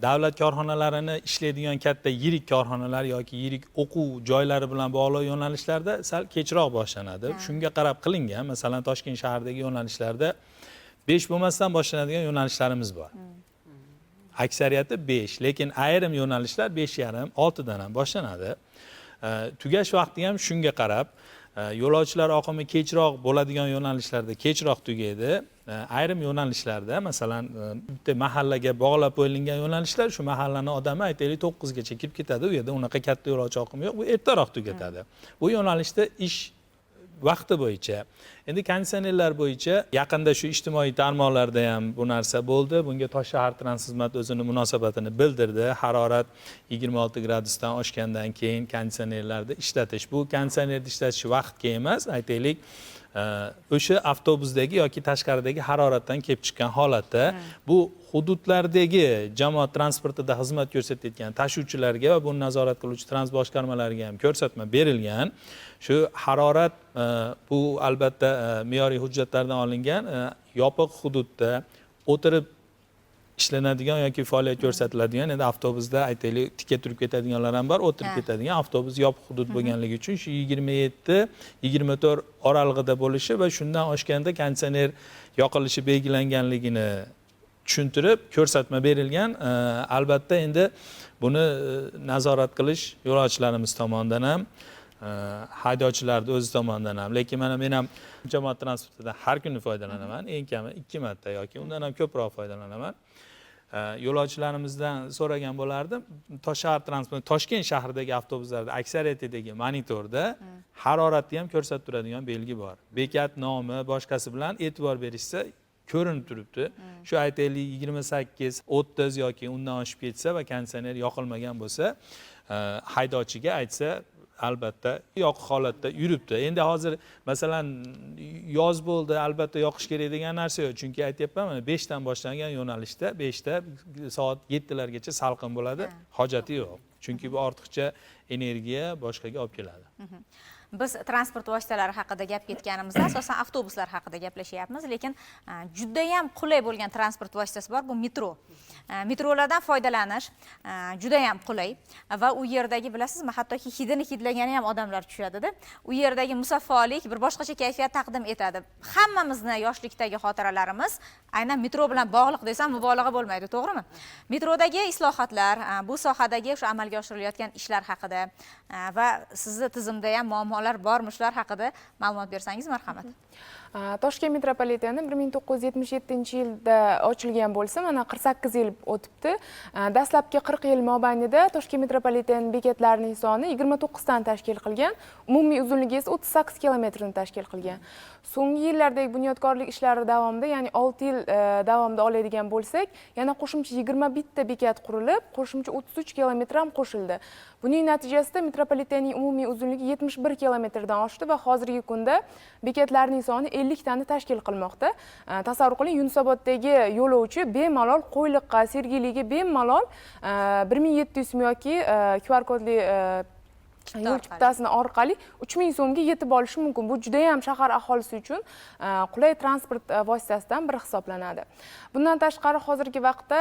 davlat korxonalarini ishlaydigan katta yirik korxonalar yoki yirik o'quv joylari bilan bog'liq yo'nalishlarda sal kechroq boshlanadi. Shunga qarab qilingan, masalan, Toshkent shahridagi yo'nalishlarda 5 bo'lmasdan boshlanadigan yo'nalishlarimiz bor. Aksariyati 5, lekin ayrim yo'nalishlar 5:30, 6dan ham boshlanadi. Tugash vaqti ham shunga qarab, yo'lovchilar oqimi kechroq bo'ladigan yo'nalishlarda kechroq tugaydi. Ayrim yo'nalishlarda, masalan, bitta mahallaga bog'lab qo'yilgan yo'nalishlar, shu mahallani odami aytaylik 9 gacha kirib ketadi, u yerda unaqa katta yo'lovchi oqimi yo'q, bu ertaroq tugatadi. Bu yo'nalishda ish vaqti bo'yicha. Endi konditsionerlar bo'yicha yaqinda shu ijtimoiy tarmoqlarda ham bu narsa bo'ldi. Bunga Toshshahar Transxizmat o'zini munosabatini bildirdi. Harorat 26 gradusdan oshgandan keyin konditsionerlarni ishlatish. Bu konditsionerni ishlatish vaqtga emas, aytaylik, o'sha avtobusdagi yoki tashqaridagi haroratdan kelib chiqqan holatda bu hududlardagi jamoat transportida xizmat ko'rsatayotgan tashuvchilarga va buni nazorat qiluvchi transport boshqarmalariga ham ko'rsatma berilgan. Shu harorat bu albatta me'yoriy hujjatlardan olingan, yopiq hududda o'tirib ishlanadigan yoki faoliyat ko'rsatiladigan, endi avtobusda aytaylik tika turib ketadiganlar ham bor, o'tirib ketadigan avtobus yopiq hudud bo'lganligi uchun shu 27-24 oralig'ida bo'lishi va shundan oshganda konditsioner yoqilishi belgilanganligini tushuntirib ko'rsatma berilgan. Albatta endi buni nazorat qilish yo'lovchilarimiz tomonidan ham, haydovchilarning o'zi tomonidan ham. Lekin mana men ham jamoat transportidan har kuni foydalanaman, eng kami 2 marta yoki undan ham ko'proq foydalanaman. Yo'lovchilarimizdan so'ragan bo'lardim. Toshshahar transport Toshkent shahridagi avtobuslarda aksariyatidagi monitorda haroratni ham ko'rsatib turadigan belgi bor. Bekat nomi boshqasi bilan e'tibor berishsa ko'rinib turibdi. Shu aytaylik 28, 30 yoki undan oshib ketsa va konditsioner yoqilmagan bo'lsa, haydovchiga aytsa albatta yoqiq holatda yuribdi. Endi hozir masalan yoz bo'ldi, albatta yoqish kerak degan narsa yo'q. Chunki aytyapman, mana 5 dan boshlangan yo'nalishda 5 da soat 7 largacha salqin bo'ladi, hojati yo'q. Chunki bu ortiqcha energiya boshqaga olib keladi. Biz transport vositalari haqida gap ketganimizda asosan avtobuslar haqida gaplashyapmiz, lekin juda ham qulay bo'lgan transport vositasi bor, bu metro. Metrolardan foydalanish juda ham qulay va u yerdagi, bilasizmi, hattoki hidini hidlagani ham odamlar tushadida. U yerdagi musaffolik bir boshqacha kayfiyat taqdim etadi. Hammamizni yoshlikdagi xotiralarimiz aynan metro bilan bog'liq desam mubolag'a bo'lmaydi, to'g'rimi? Metrodagi islohotlar, bu sohadagi o'sha amalga oshirilayotgan ishlar haqida va sizni tizimda ham muammolar bormi, shular haqida ma'lumot bersangiz marhamat. Toshkent metropoliteni 1977-yilda ochilgan bo'lsa, mana 48 yil o'tibdi. Dastlabki 40 yil mobaynida Toshkent metropoliteni bekatlarining soni 29 tani tashkil qilgan, umumiy uzunligi esa 38 kilometrni tashkil qilgan. So'nggi yillardagi bunyodkorlik ishlari davomida, ya'ni 6 yil davomida oladigan bo'lsak, yana qo'shimcha 21 ta bekat qurilib, qo'shimcha 33 kilometr ham qo'shildi. Buning natijasida metropolitenning umumiy uzunligi 71 kilometrdan oshdi va hozirgi kunda bekatlarning soni 50 tani tashkil qilmoqda. Tasavvur qiling, Yunusoboddagi yo'lovchi bemalol Qo'yliqqa, Sergeliga bemalol 1700 so'm yoki QR kodli yo'l chiptasini orqali 3000 so'mga yetib olishi mumkin. Bu juda ham shahar aholisi uchun qulay transport vositasidan biri hisoblanadi. Bundan tashqari hozirgi vaqtda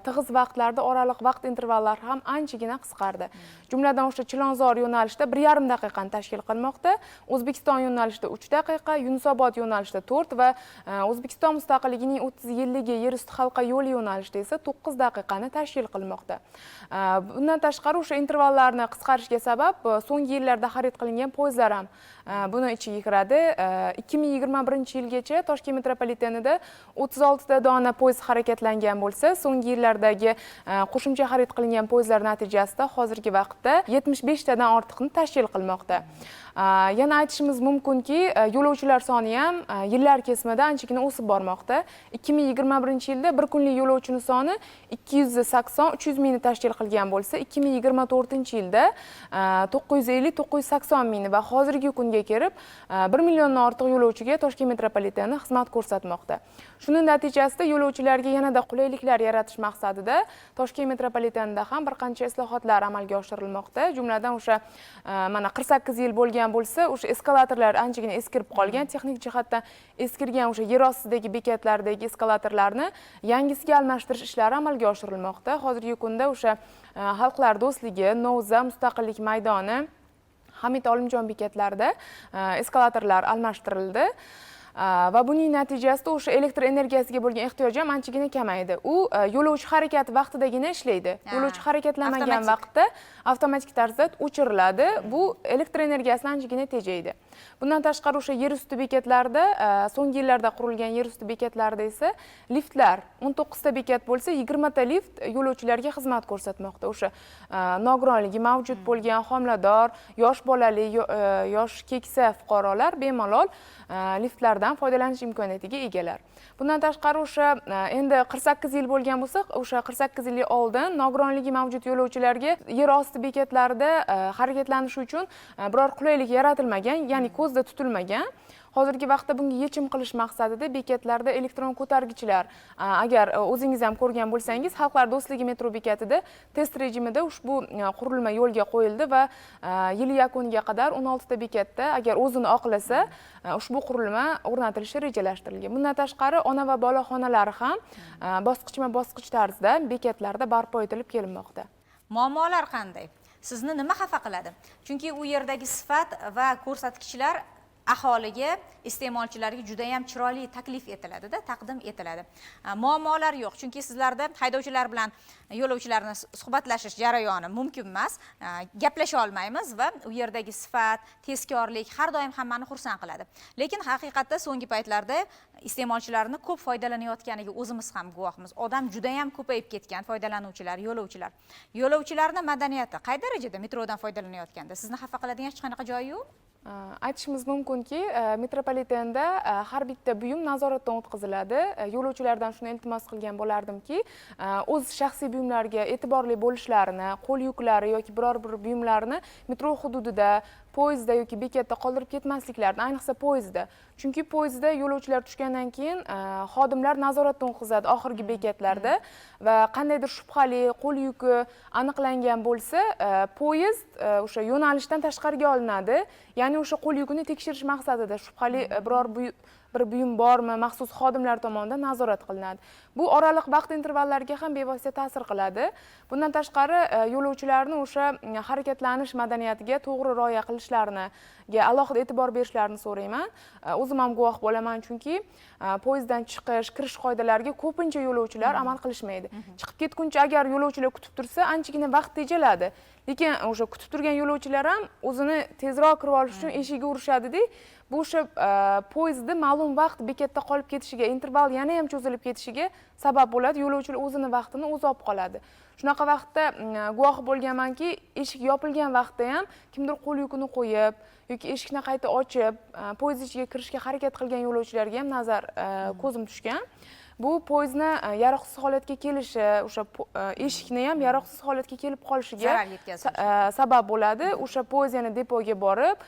tig'iz vaqtlarda oraliq vaqt intervallari ham anchagina qisqardi. Jumladan o'sha Chilonzor yo'nalishida 1,5 daqiqani tashkil qilmoqda, O'zbekiston yo'nalishida 3 daqiqa, Yunusobod yo'nalishida 4 va O'zbekiston mustaqilligining 30 yilligi yerusti halqa yo'li yo'nalishida esa 9 daqiqani tashkil qilmoqda. Bundan tashqari o'sha intervallarni qisqarishiga sabab so'nggi yillarda xarid qilingan poyezdlar ham buni ichiga kiradi. 2021-yilgacha Toshkent metropolitenida 36 ta dona poyezd harakatlangan bo'lsa, so'nggi yillardagi qo'shimcha xarid qilingan poyezdlar natijasida hozirgi vaqtda 75 tadan ortiqni tashkil qilmoqda. Yana aytishimiz mumkinki, yo'lovchilar soni ham yillar kesimida anchagina o'sib bormoqda. 2021-yilda bir kunlik yo'lovchining soni 280-300 mingni tashkil qilgan bo'lsa, 2024-yilda 950-980 mingni va hozirgi kunga kelib 1 milliondan ortiq yo'lovchiga Toshkent metropoliteni xizmat ko'rsatmoqda. Shuning natijasida yo'lovchilarga yanada qulayliklar yaratish maqsadida Toshkent metropolitenida ham bir qancha islohotlar amalga oshirilmoqda. Jumladan o'sha mana 48 yil bo'lgan bo'lsa, o'sha eskalatorlar anchagina eskirib qolgan, texnik jihatdan eskirgan o'sha yer ostidagi bekatlardagi eskalatorlarni yangisiga almashtirish ishlari amalga oshirilmoqda. Hozirgi kunda o'sha Xalqlar do'stligi, Novza, Mustaqillik maydoni, Hamid Olimjon bekatlarida eskalatorlar almashtirildi. Va buning natijasida o'sha elektr energiyasiga bo'lgan ehtiyoj ham anchagina kamaydi. U yo'lovchi harakati vaqtidagina ishlaydi. Yo'lovchi harakatlamagan vaqtda avtomatik tarzda o'chiriladi. Bu elektr energiyasini anchagina tejaydi. Bundan tashqari o'sha yer usti bekatlarida, so'nggi yillarda qurilgan yer usti bekatlarida esa liftlar, 19 ta bekat bo'lsa, 20 ta lift yo'lovchilarga xizmat ko'rsatmoqda. O'sha nogironligi mavjud bo'lgan, homilador, yosh bolali, yosh keksa fuqarolar bemalol liftlardan foydalanish imkoniyatiga egalar. Bundan tashqari o'sha endi 48 yil bo'lgan bo'lsa, o'sha 48 yil oldin nogironligi mavjud yo'lovchilarga yer osti bekatlarida harakatlanish uchun biror qulaylik yaratilmagan, ya'ni ko'zda tutilmagan. Hozirgi vaqtda bunga yechim qilish maqsadida bekatlarda elektron ko'targichlar, agar o'zingiz ham ko'rgan bo'lsangiz, Xalqlar do'stligi metro bekatida test rejimida ushbu qurilma yo'lga qo'yildi va yil yakuniga qadar 16 ta bekatda agar o'zini oqlasa, ushbu qurilma o'rnatilishi rejalashtirilgan. Bundan tashqari ona va bola xonalari ham bosqichma-bosqich tarzda bekatlarda barpo etilib kelinmoqda. Muammolar qanday? Sizni nima xafa qiladi? Chunki u yerdagi sifat va ko'rsatkichlar aholiga, iste'molchilarga juda ham chiroyli taklif etiladida, taqdim etiladi. Muammolar yo'q, chunki sizlarda haydovchilar bilan yo'lovchilarni suhbatlashish jarayoni mumkin emas, gaplasha olmaymiz va u yerdagi sifat, tezkorlik har doim hammani xursand qiladi. Lekin haqiqatda so'nggi paytlarda iste'molchilarni ko'p foydalanayotganiga o'zimiz ham guvohmiz. Odam juda ham ko'payib ketgan, foydalanuvchilar, yo'lovchilar. Yo'lovchilarning madaniyati qay darajada metrodan foydalanayotganda? Sizni xafa qiladigan hech qanaqa joyi yo'q? Aytishimiz mumkinki, metropolitenda har bitta buyum nazoratdan o'tkaziladi. Yo'lovchilardan shuni iltimos qilgan bo'lardimki, o'z shaxsiy buyumlariga e'tiborli bo'lishlarini, qo'l yuklari yoki biror bir buyumlarni metro hududida, poyezdda yoki bekatda qoldirib ketmasliklarini, ayniqsa poyezdda. Chunki poyezdda yo'lovchilar tushgandan keyin xodimlar nazoratdan o'tkazadi oxirgi bekatlarda va qandaydir shubhali qo'l yuki aniqlangan bo'lsa, poyezd o'sha yo'nalishdan tashqariga olinadi. Ya'ni o'sha qo'l yukini tekshirish maqsadida shubhali biror bir buyum bormi, maxsus xodimlar tomonidan nazorat qilinadi. Bu oraliq vaqt intervallariga ham bevosita ta'sir qiladi. Bundan tashqari yo'lovchilarni o'sha harakatlanish madaniyatiga to'g'ri rioya qilishlariga alohida e'tibor berishlarini so'rayman. O'zim ham guvoh bo'laman, chunki poyezddan chiqish, kirish qoidalariga ko'pincha yo'lovchilar amal qilishmaydi. Chiqib ketguncha agar yo'lovchilar kutib tursa, anchagina vaqt tejaladi. Lekin o'sha kutib turgan yo'lovchilar ham o'zini tezroq kirib olish uchun eshigiga urishadi-da. Bu o'sha poyezdni ma'lum vaqt bekatda qolib ketishiga, interval yana ham cho'zilib ketishiga sabab bo'ladi. Yo'lovchilar o'zini vaqtini o'zi olib qoladi. Shunaqa vaqtda guvoh bo'lganmanki, eshik yopilgan vaqtda ham kimdir qo'l yukini qo'yib yoki eshikni qayta ochib, poyezd ichiga kirishga harakat qilgan yo'lovchilarga ham nazar ko'zim tushgan. Bu poyezdni yaroqsiz holatga kelishi, o'sha eshikni ham yaroqsiz holatga kelib qolishiga sabab bo'ladi. O'sha poyezd yana depoga borib,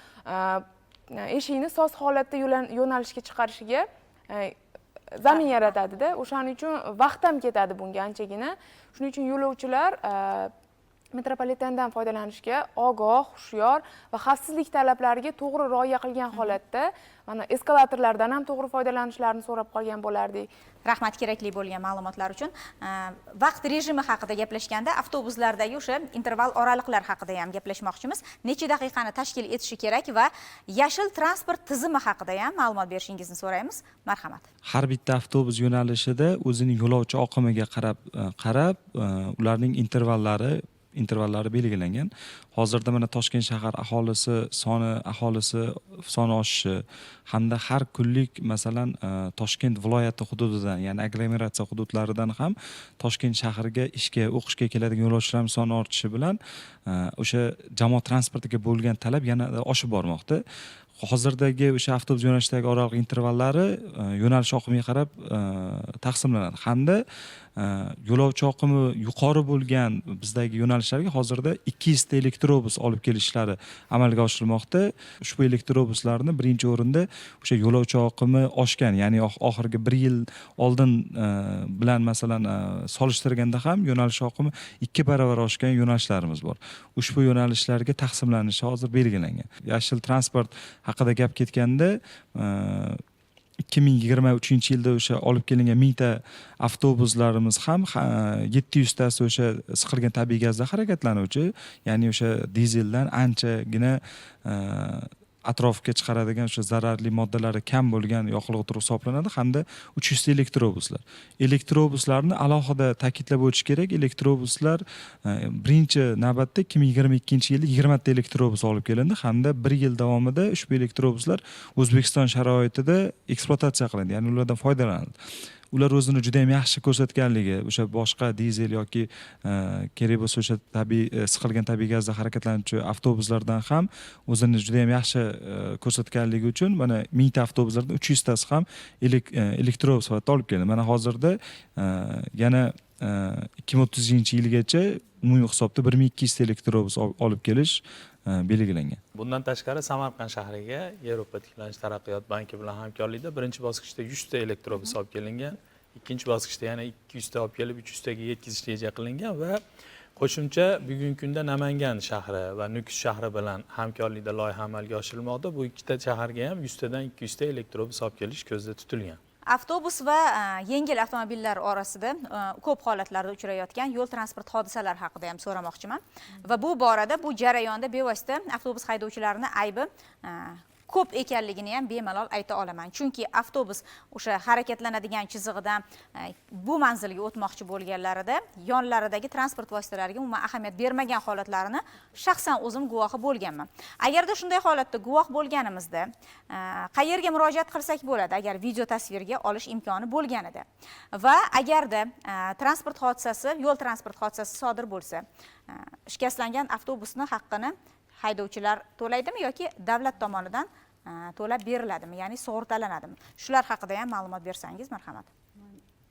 eshikni soz holatda yo'nalishga chiqarishiga zamin yaratadi-da. O'shaning uchun vaqt ham ketadi bunga anchagina. Shuning uchun yo'lovchilar metropolitendan foydalanishga ogoh, hushyor va xavfsizlik talablariga to'g'ri rioya qilgan holatda mana eskalatorlardan ham to'g'ri foydalanishlarini so'rab qolgan bo'lardik. Rahmat kerakli bo'lgan ma'lumotlar uchun. Vaqt rejimi haqida gaplashganda avtobuslardagi o'sha interval oraliqlar haqida ham gaplashmoqchimiz. Necha daqiqani tashkil etishi kerak va yashil transport tizimi haqida ham ma'lumot berishingizni so'raymiz. Marhamat. Har bitta avtobus yo'nalishida o'zining yo'lovchi oqimiga qarab ularning intervallari belgilangan. Hozirda mana Toshkent shahar aholisi soni oshishi hamda har kunlik masalan Toshkent viloyati hududidan, ya'ni aglomeratsiya hududlaridan ham Toshkent shahriga ishga, o'qishga keladigan yo'lovchilar soni ortishi bilan o'sha jamoat transportiga bo'lgan talab yana oshib bormoqda. Hozirdagi o'sha avtobus yo'nalishidagi oraliq intervallari yo'nalish oqimiga qarab taqsimlanadi hamda yo'lovchi oqimi yuqori bo'lgan bizdagi yo'nalishlarga hozirda 200 ta elektrobus olib kelishlari amalga oshirilmoqda. Ushbu elektrobuslarni birinchi o'rinda o'sha yo'lovchi oqimi oshgan, ya'ni oxirgi bir yil oldin bilan masalan solishtirganda ham yo'nalish oqimi 2 barobar oshgan yo'nalishlarimiz bor. Ushbu yo'nalishlarga taqsimlanishi hozir belgilangan. Yashil transport haqida gap ketganda 2023-yilda o'sha olib kelingan 1000 ta avtobuslarimiz ham 700 tasi o'sha siqilgan tabiiy gazda harakatlanuvchi, ya'ni o'sha dizeldan anchagina atrofga chiqaradigan o'sha zararli moddalari kam bo'lgan yoqilg'i turi hisoblanadi hamda 300 ta elektrobuslar. Elektrobuslarni alohida ta'kidlab o'tish kerak. Elektrobuslar birinchi navbatda 2022-yilda 20 ta elektrobus olib kelindi hamda bir yil davomida ushbu elektrobuslar O'zbekiston sharoitida ekspluatatsiya qilindi, ya'ni ulardan foydalanildi. Ular o'zini juda ham yaxshi ko'rsatganligi, o'sha boshqa dizel yoki kerak bo'lsa o'sha tabiiy siqilgan tabiiy gazda harakatlanuvchi avtobuslardan ham o'zini juda ham yaxshi ko'rsatganligi uchun mana 1000 ta avtobuslardan 300 tasi ham elektrobus sifatida olib kelindi. Mana hozirda yana 2030-yilgacha umumiy hisobda 1200 ta elektrobus olib kelish belgilangan. Bundan tashqari Samarqand shahriga Yevropa tiklanish taraqqiyot banki bilan hamkorlikda birinchi bosqichda 100 ta elektrobus olib kelingan, ikkinchi bosqichda yana 200 ta olib kelib 300 taga yetkazish reja qilingan va qo'shimcha bugungi kunda Namangan shahri va Nukus shahri bilan hamkorlikda loyiha amalga oshirilmoqda. Bu ikkita shaharga ham 100 tadan 200 ta elektrobus olib kelish ko'zda tutilgan. Avtobus va yengil avtomobillar orasida ko'p holatlarda uchrayotgan yo'l transport hodisalari haqida ham so'ramoqchiman. Va bu borada, bu jarayonda bevosita avtobus haydovchilarini aybi ko'p ekanligini ham bemalol ayta olaman. Chunki avtobus o'sha harakatlanadigan chizig'idan bu manzilga o'tmoqchi bo'lganlarida yonlaridagi transport vositalariga umuman ahamiyat bermagan holatlarini shaxsan o'zim guvohi bo'lganman. Agarda shunday holatda guvoh bo'lganimizda qayerga murojaat qilsak bo'ladi, agar video tasvirga olish imkoni bo'lganida va agarda transport hodisasi, yo'l transport hodisasi sodir bo'lsa, shikastlangan avtobusni haqqini haydovchilar to'laydimi yoki davlat tomonidan to'lab beriladimi, ya'ni sug'urtalanadimi? Shular haqida ham ma'lumot bersangiz, marhamat.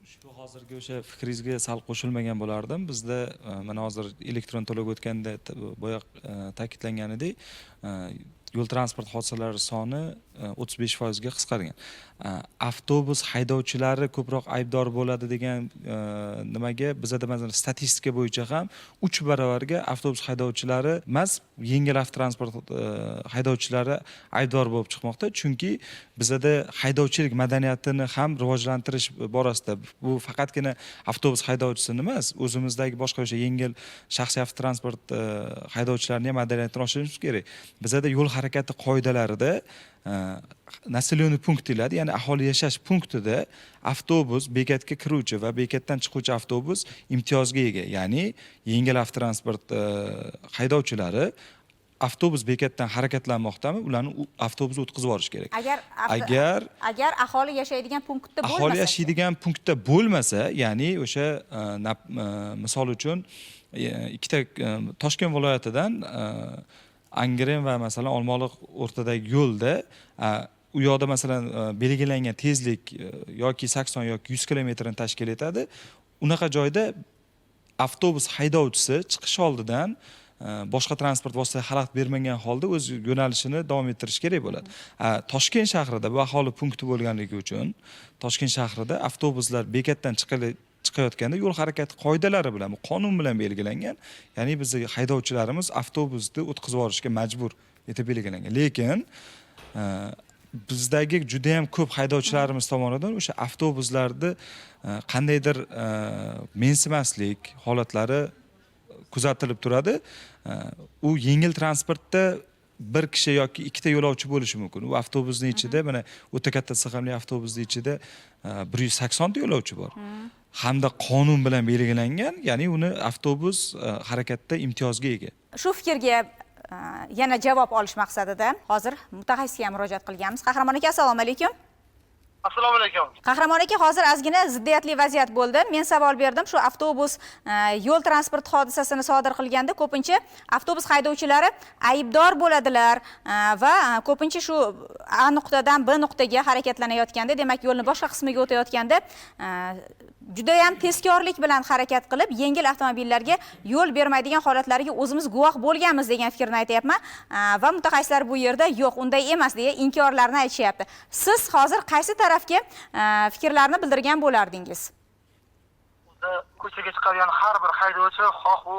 Ushbu hozirgi o'sha fikringizga sal qo'shilmagan bo'lardim. Bizda mana hozir elektron to'lov o'tganda boya ta'kidlanganidek, yo'l transport hodisalari soni 35% ga qisqargan. Avtobus haydovchilari ko'proq aybdor bo'ladi degan nimaga bizada masalan statistika bo'yicha ham 3 barobarga avtobus haydovchilari emas, yengil avtotransport haydovchilari aybdor bo'lib chiqmoqda. Chunki bizada haydovchilik madaniyatini ham rivojlantirish borasida bu faqatgina avtobus haydovchisini emas, o'zimizdagi boshqa o'sha yengil shaxsiy avtotransport haydovchilarini ham madaniyatini oshirishimiz kerak. Bizada yo'l harakati qoidalarida населенный punkt deyiladi, ya'ni aholi yashash punktida avtobus bekatga kiruvchi va bekatdan chiquvchi avtobus imtiyozga ega, ya'ni yengil avtotransport haydovchilari avtobus bekatdan harakatlanmoqdami, ularni avtobus o'tkazib yuborish kerak. Agar aholi yashaydigan punktda bo'lmasa, aholi yashaydigan punktda bo'lmasa, ya'ni o'sha misol uchun ikkita Toshkent viloyatidan Angren va masalan Olmaliq o'rtadagi yo'lda u yoqda masalan belgilangan tezlik yoki 80 yoki 100 kilometrni tashkil etadi. Unaqa joyda avtobus haydovchisi chiqish oldidan boshqa transport vositasiga xalaqit bermagan holda o'z yo'nalishini davom ettirish kerak bo'ladi. Toshkent shahrida bu aholi punkti bo'lganligi uchun Toshkent shahrida avtobuslar bekatdan chiqayotganda yo'l harakati qoidalari bilan, bu qonun bilan belgilangan, ya'ni bizning haydovchilarimiz avtobusni o'tkazib yuborishga majbur etib belgilangan. Lekin bizdagi juda ham ko'p haydovchilarimiz tomonidan o'sha avtobuslarni qandaydir mensimaslik holatlari kuzatilib turadi. U yengil transportda bir kishi yoki ikkita yo'lovchi bo'lishi mumkin. U avtobusning ichida mana o'ta katta sig'imli avtobusning ichida 180 ta yo'lovchi bor. Hamda qonun bilan belgilangan, ya'ni uni avtobus harakatda imtiyozga ega. Shu fikrga yana javob olish maqsadida hozir mutaxassisga murojaat qilganmiz. Qahramon aka, assalomu alaykum. Assalomu alaykum. Qahramon aka, hozir ozgina ziddiyatli vaziyat bo'ldi. Men savol berdim, shu avtobus yo'l transport hodisasini sodir qilganda ko'pincha avtobus haydovchilari aybdor bo'ladilar va ko'pincha shu A nuqtadan B nuqtaga harakatlanayotganda, demak yo'lni boshqa qismiga o'tayotganda juda ham tezkorlik bilan harakat qilib, yengil avtomobillarga yo'l bermaydigan holatlariga o'zimiz guvoh bo'lganmiz degan fikrni aytayapman. Va mutaxassislar bu yerda yo'q, unday emas deya inkorlarni aytishyapti. Siz hozir qaysi tarafga fikrlarni bildirgan bo'lardingiz? Ko'chaga chiqadigan har bir haydovchi, xoh u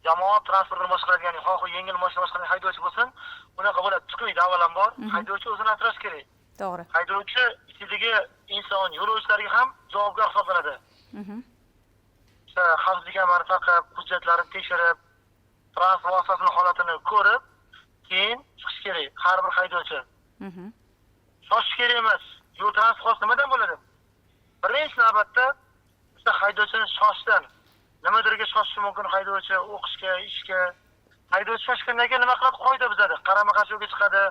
jamoat transportini boshqaradigan, xoh u yengil mashina boshqaradigan haydovchi bo'lsin, unaqa bo'ladi chiqmaydi, avvalambor haydovchi o'zini asrash kerak. To'g'ri. Haydovchi ichidagi inson, yo'lovchilarga ham javobgar hisoblanadi. O'sha xavfsizlik kamarini taqib, hujjatlarini tekshirib, transport vositasini holatini ko'rib, keyin chiqish kerak har bir haydovchi. Shoshish kerak emas. Yo'l transport hodisasi nimadan bo'ladi? Birinchi navbatda o'sha haydovchini shoshidan, nimadirga shoshishi mumkin haydovchi, o'qishga, ishga. Haydovchi shoshgandan keyin nima qiladi? Qoida buzadi. Qarama-qarshi yo'lga chiqadi,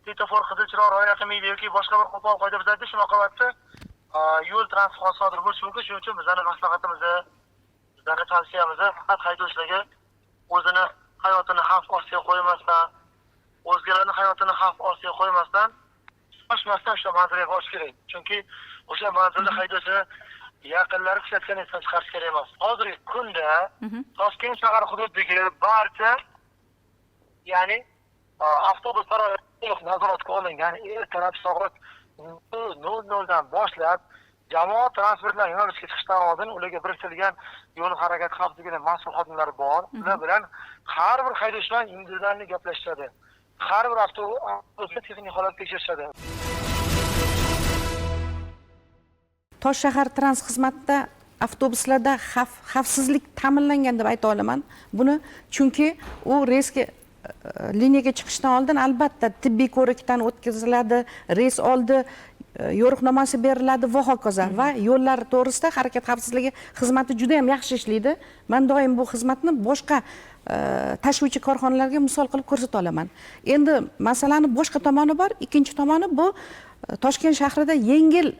svetofor qizil chiroq rioya qilmaydi yoki boshqa bir qo'pol qoida buzadi. Shu oqibatda yo'l transport hodisasi sodir bo'lishi mumkin. Shuning uchun bizning maslahatimiz, bizning tavsiyamiz faqat haydovchilarga o'zini hayotini xavf ostiga qo'ymasdan, o'zgalarning hayotini xavf ostiga qo'ymasdan, shoshmasdan o'sha manzilga borish kerak. Chunki o'sha manzilda haydovchini yaqinlari kuzatgan esdan chiqarish kerak emas. Hozirgi kunda Toshkent shahar hududidagi barcha, ya'ni avtobuslar to'liq nazoratga olingan. Ertalab soat 00:00 dan boshlab jamoat transportlari yo'nalishga chiqishdan oldin ularga biriktirilgan yo'l harakati xavfsizligini mas'ul xodimlar bor. Ular bilan har bir haydovchi bilan individual gaplashishadi. Har bir avtobusni texnik holat tekshirishadi. Tosh shahar trans xizmatida avtobuslarda xavfsizlik ta'minlangan deb ayta olaman. Buni chunki u reysga, liniyaga chiqishdan oldin albatta tibbiy ko'rikdan o'tkaziladi, reys oldi yo'riqnomasi beriladi va hokazo. Va yo'llar to'g'risida harakat xavfsizligi xizmati juda ham yaxshi ishlaydi. Men doim bu xizmatni boshqa tashuvchi korxonalarga misol qilib ko'rsata olaman. Endi masalani boshqa tomoni bor. Ikkinchi tomoni bu Toshkent shahrida yengil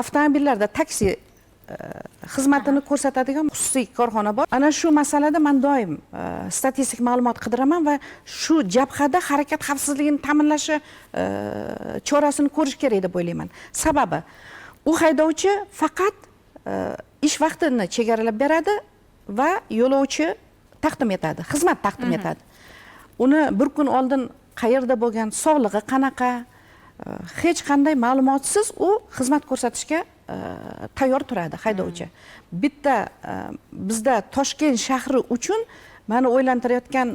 avtomobillarda taksi xizmatini ko'rsatadigan xususiy korxona bor. Ana shu masalada men doim statistik ma'lumot qidiraman va shu jabhada harakat xavfsizligini ta'minlashi chorasini ko'rish kerak deb o'ylayman. Sababi u haydovchi faqat ish vaqtini chegaralab beradi va yo'lovchi taqdim etadi, xizmat taqdim etadi. Uni bir kun oldin qayerda bo'lgan, sog'lig'i qanaqa, hech qanday ma'lumotsiz u xizmat ko'rsatishga tayyor turadi haydovchi. Bitta bizda Toshkent shahri uchun meni o'ylantirayotgan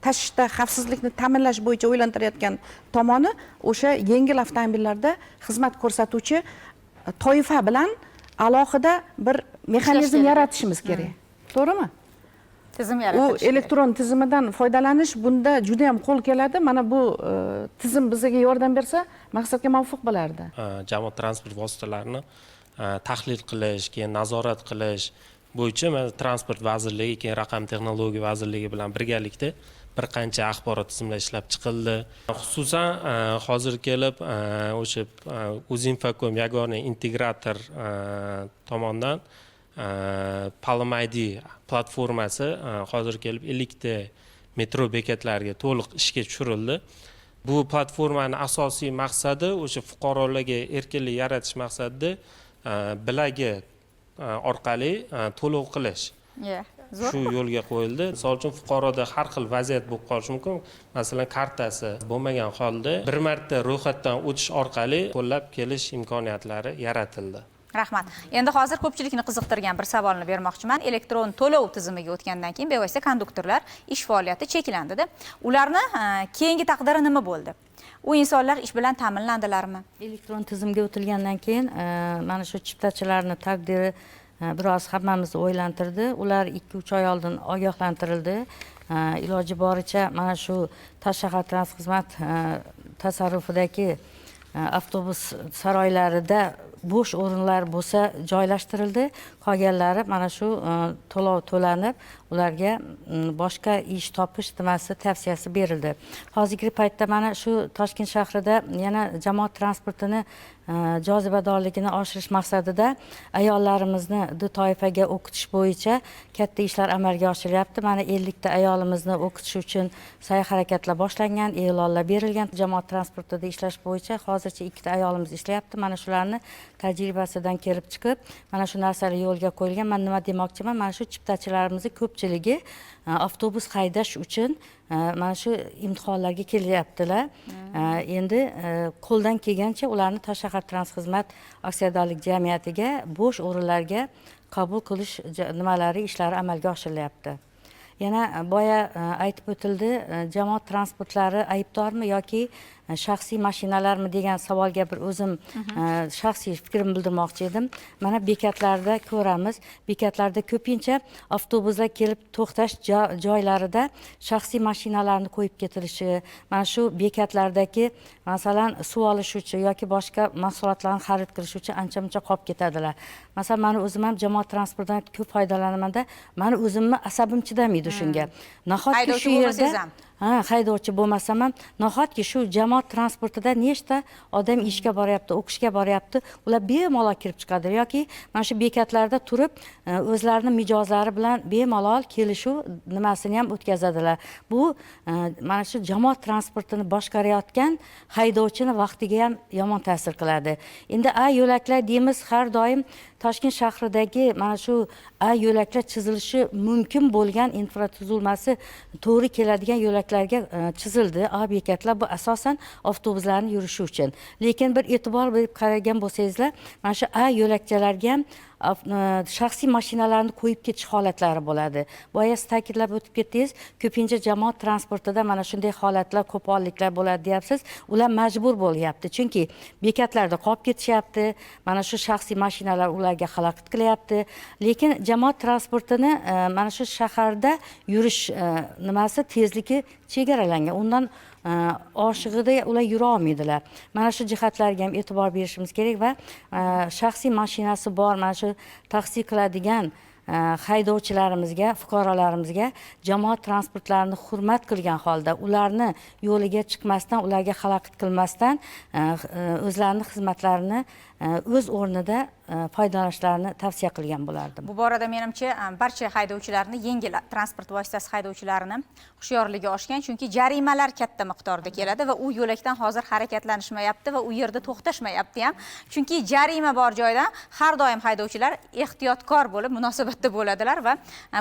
tashishda xavfsizlikni ta'minlash bo'yicha o'ylantirayotgan tomoni o'sha yengil avtomobillarda xizmat ko'rsatuvchi toifa bilan alohida bir mexanizm yaratishimiz kerak. To'g'rimi? Tizim yaratish. U elektron tizimidan foydalanish bunda juda ham qo'l keladi. Mana bu tizim bizga yordam bersa, maqsadga muvofiq bo'lardi. Jamoat transport vositalarini tahlil qilish, keyin nazorat qilish bo'yicha mana Transport vazirligi, keyin Raqam texnologiya vazirligi bilan birgalikda bir qancha axborot tizimlar ishlab chiqildi. Xususan hozir kelib o'sha Uzinfocom yagona integrator tomonidan Palm ID platformasi hozir kelib 50 ta metro bekatlariga to'liq ishga tushirildi. Bu platformaning asosiy maqsadi o'sha fuqarolarga erkinlik yaratish maqsadida bilagi orqali to'lov qilish. Shu yo'lga qo'yildi. Misol uchun fuqaroda har xil vaziyat bo'lib qolishi mumkin. Masalan, kartasi bo'lmagan holda bir marta ro'yxatdan o'tish orqali qo'llab kelish imkoniyatlari yaratildi. Rahmat. Endi hozir ko'pchilikni qiziqtirgan bir savolni bermoqchiman. Elektron to'lov tizimiga o'tgandan keyin bevosita konduktorlar ish faoliyati cheklandida. Ularni keyingi taqdiri nima bo'ldi? U insonlar ish bilan ta'minlandilarmi? Elektron tizimga o'tilgandan keyin mana shu chiptachilarning taqdiri biroz hammamizni o'ylantirdi. Ular 2-3 oy oldin ogohlantirildi. Iloji boricha mana shu Tosh shahar trans xizmat tasarrufidagi avtobus saroylarida bo'sh o'rinlar bo'lsa joylashtirildi. Qolganlari mana shu to'lov to'lanib, ularga boshqa ish topish nimasi tavsiyasi berildi. Hozirgi paytda mana shu Toshkent shahrida yana jamoat transportini jozibadorligini oshirish maqsadida ayollarimizni du toifaga o'qitish bo'yicha katta ishlar amalga oshirilyapti. Mana 50 ta ayolimizni o'qitish uchun sa'y harakatlar boshlangan, e'lonlar berilgan. Jamoat transportida ishlash bo'yicha hozircha 2 ta ayolimiz ishlayapti. Mana shularni tajribasidan kelib chiqib, mana shu narsalar yo'lga qo'yilgan. Men nima demoqchiman? Mana shu chiptachilarimizni ko'pchiligi avtobus haydash uchun mana shu imtihonlarga kelyaptilar. Endi qo'ldan kelgancha ularni Tosh shahar trans xizmat aksiyadorlik jamiyatiga bo'sh o'rinlarga qabul qilish nimalari ishlari amalga oshirilyapti. Yana boya aytib o'tildi, jamoat transportlari aybdormi yoki shaxsiy mashinalarmi degan savolga bir o'zim shaxsiy fikrimni bildirmoqchi edim. Mana bekatlarda ko'ramiz, bekatlarda ko'pincha avtobuslar kelib to'xtash joylarida shaxsiy mashinalarni qo'yib ketilishi, mana shu bekatlardagi masalan suv olish uchun yoki boshqa mahsulotlarni xarid qilish uchun ancha-muncha qolib ketadilar. Masalan, meni o'zim ham jamoat transportidan ko'p foydalanamanda, meni o'zimni asabim chidamaydi shunga. Nahotki shu yerda haydovchi bo'lmasam ham, nahotki shu jamoat transportida nechta odam ishga boryapti, o'qishga boryapti, ular bemalol kirib chiqadi yoki mana shu bekatlarda turib o'zlarini mijozlari bilan bemalol kelishuv nimasini ham o'tkazadilar. Bu mana shu jamoat transportini boshqarayotgan haydovchini vaqtiga ham yomon ta'sir qiladi. Endi A yo'laklar deymiz, har doim Toshkent shahridagi mana shu A yo'laklar chizilishi mumkin bo'lgan infratuzilmasi to'g'ri keladigan yo'laklarga chizildi. A bekatlar bu asosan avtobuslarning yurishi uchun. Lekin bir e'tibor berib qaragan bo'lsangizlar, mana shu A yo'lakchalarga ham shaxsiy mashinalarni qo'yib ketish holatlari bo'ladi. Boya siz ta'kidlab o'tib ketdingiz, ko'pincha jamoat transportida mana shunday holatlar, qo'polliklar bo'ladi deyapsiz. Ular majbur bo'lyapti, chunki bekatlarda qolib ketishyapti, mana shu shaxsiy mashinalar ularga xalaqit qilyapti. Lekin jamoat transportini mana shu shaharda yurish nimasi tezligi chegaralangan. Undan oshig'ida ular yura olmaydilar. Mana shu jihatlarga ham e'tibor berishimiz kerak va shaxsiy mashinasi bor mana shu taksi qiladigan haydovchilarimizga, fuqarolarimizga jamoat transportlarini hurmat qilgan holda, ularni yo'liga chiqmasdan, ularga xalaqit qilmasdan o'zlarini xizmatlarini o'z o'rnida foydalanishlarini tavsiya qilgan bo'lardim. Bu borada menimcha barcha haydovchilarni, yengil transport vositasi haydovchilarini hushyorligi oshgan, chunki jarimalar katta miqdorda keladi va u yo'lakdan hozir harakatlanishmayapti va u yerda to'xtashmayapti ham. Chunki jarima bor joydan har doim haydovchilar ehtiyotkor bo'lib munosabatda bo'ladilar va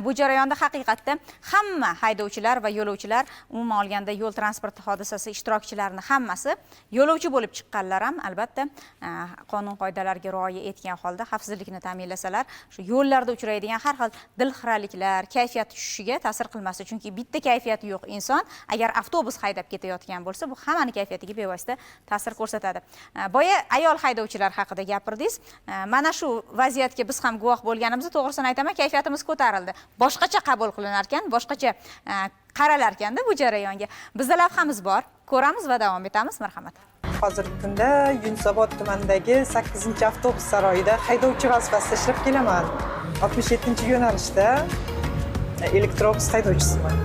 bu jarayonda haqiqatda hamma haydovchilar va yo'lovchilar, umuman olganda yo'l transport hodisasi ishtirokchilarini hammasi yo'lovchi bo'lib chiqqanlar ham albatta qonun qoidalarga rioya etgan holda xavfsizlikni ta'minlasalar, shu yo'llarda uchraydigan har xil dilxiraliklar, kayfiyat tushishiga ta'sir qilmasdi. Chunki bitta kayfiyati yo'q inson agar avtobus haydab ketayotgan bo'lsa, bu hammani kayfiyatiga bevosita ta'sir ko'rsatadi. Boya ayol haydovchilar haqida gapirdingiz. Mana shu vaziyatga biz ham guvoh bo'lganimizda, to'g'risini aytaman, kayfiyatimiz ko'tarildi. Boshqacha qabul qilinar ekan, boshqacha qaralar ekanda bu jarayonga. Bizda lavhamiz bor, ko'ramiz va davom etamiz. Marhamat. Hozirgi kunda Yunusobod tumanidagi 8-avtobus saroyida haydovchi vazifasida ishlab kelaman. 67-yo'nalishda elektrobus haydovchisiman.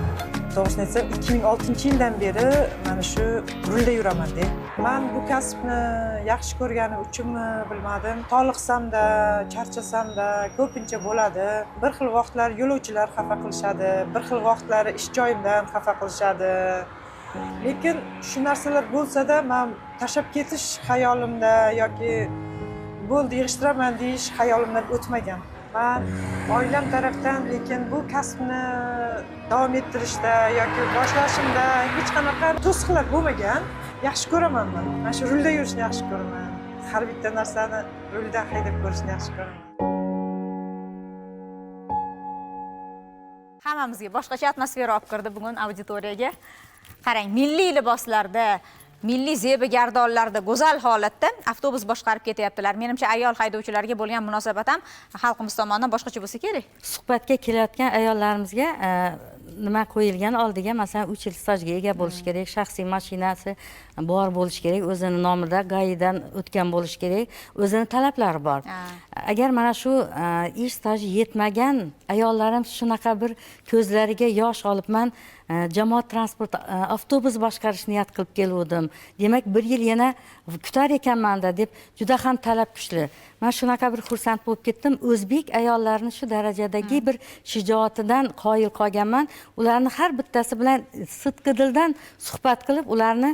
To'g'risini aytsam, 2006-yildan beri mana shu rulda yuraman-da. Men bu kasbni yaxshi ko'rganim uchunmi bilmadim. Toliqsam-da, charchasam-da ko'pincha bo'ladi. Bir xil vaqtlar yo'lovchilar xafa qilishadi, bir xil vaqtlar ish joyimdan xafa qilishadi. Lekin shu narsalar bo'lsa-da, men tashlab ketish xayolimda yoki bo'ldi yig'ishtiraman deyish xayolimdan o'tmagan. Men oilam tarafdan, lekin bu kasbni davom ettirishda yoki boshlashimda hech qanaqa to'siqlar bo'lmagan. Yaxshi ko'raman men. Mana shu rulda yurishni yaxshi ko'raman. Har bitta narsani rulda haydab ko'rishni yaxshi ko'raman. Hammamizga boshqacha atmosfera olib kirdi bugun auditoriyaga. Qarang, milliy liboslarda, milliy zebi gardonlarda go'zal holatda avtobus boshqarib ketyaptilar. Menimcha ayol haydovchilarga bo'lgan munosabat ham xalqimiz tomonidan boshqacha bo'lsa kerak. Suhbatga kelayotgan ayollarimizga nima qo'yilgan oldiga, masalan, 3 yil stajga ega bo'lish kerak, shaxsiy mashinasi bor bo'lish kerak, o'zini nomida GAIdan o'tgan bo'lish kerak, o'zini talablari bor. Agar mana shu ish staji yetmagan ayollarimiz shunaqa bir ko'zlariga yosh olib, man jamoat transport avtobus boshqarish niyat qilib keluvdim, demak bir yil yana kutar ekanmanda deb juda ham talab kuchli. Men shunaqa bir xursand bo'lib ketdim. O'zbek ayollarini shu darajadagi bir shijoatidan qoyil qolganman. Ularni har bittasi bilan sidqi dildan suhbat qilib, ularni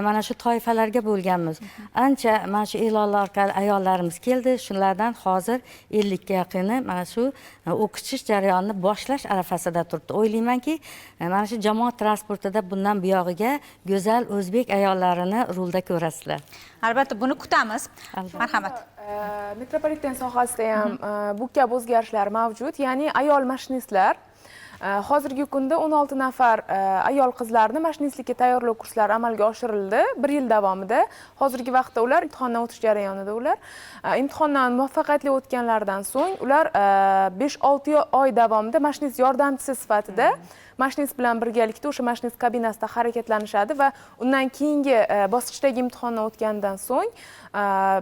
mana shu toifalarga bo'lganmiz. Ancha mana shu e'lonlar orqali ayollarimiz keldi. Shulardan hozir 50 ga yaqini mana shu o'qitish jarayonini boshlash arafasida turibdi. O'ylaymanki, mana shu jamoat transportida bundan buyog'iga go'zal o'zbek ayollarini rulda ko'rasizlar. Albatta buni kutamiz. Marhamat. Metropoliten sohasida ham bu kabi o'zgarishlar mavjud. Ya'ni ayol mashinistlar Hozirgi kunda 16 nafar ayol qizlarni mashinistlikka tayyorlov kurslari amalga oshirildi 1 yil davomida. Hozirgi vaqtda ular imtihondan o'tish jarayonida ular. Imtihondan muvaffaqiyatli o'tganlaridan so'ng ular 5-6 oy davomida mashinist yordamchisi sifatida mashinist bilan birgalikda o'sha mashinist kabinasida harakatlanishadi va undan keyingi bosqichdagi imtihondan o'tgandan so'ng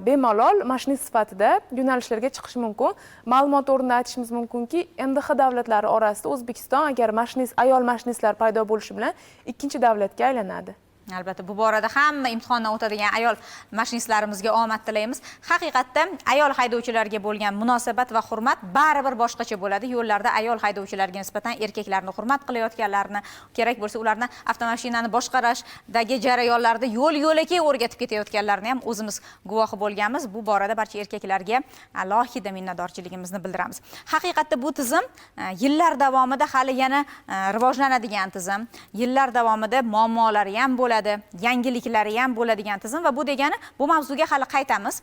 bemalol mashinist sifatida yo'nalishlarga chiqish mumkin. Ma'lumot o'rnida aytishimiz mumkinki, MDH davlatlari orasida O'zbekiston agar mashinist ayol mashinistlar paydo bo'lishi bilan ikkinchi davlatga aylanadi. Albatta, bu borada hamma imtihondan o'tadigan ayol mashinistlarimizga omad tilaymiz. Haqiqatda ayol haydovchilarga bo'lgan munosabat va hurmat baribir boshqacha bo'ladi. Yo'llarda ayol haydovchilarga nisbatan erkaklarni hurmat qilayotganlarni, kerak bo'lsa ularni avtomashinani boshqarishdagi jarayonlarda yo'l-yo'lakay o'rgatib ketayotganlarni ham o'zimiz guvohi bo'lganmiz. Bu borada barcha erkaklarga alohida minnatdorchiligimizni bildiramiz. Haqiqatda bu tizim yillar davomida hali yana rivojlanadigan tizim, yillar davomida muammolari ham bo'ladi, yangiliklari ham bo'ladigan tizim va bu degani bu mavzuga hali qaytamiz.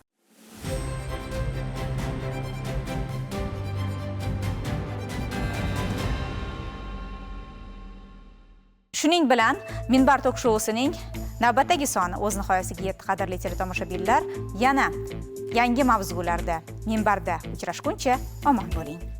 Shuning bilan Minbar tok shousining navbatdagi soni o'z nihoyasiga yetdi, qadrli teletomoshabinlar. Yana yangi mavzularda minbarda uchrashguncha omon bo'ling.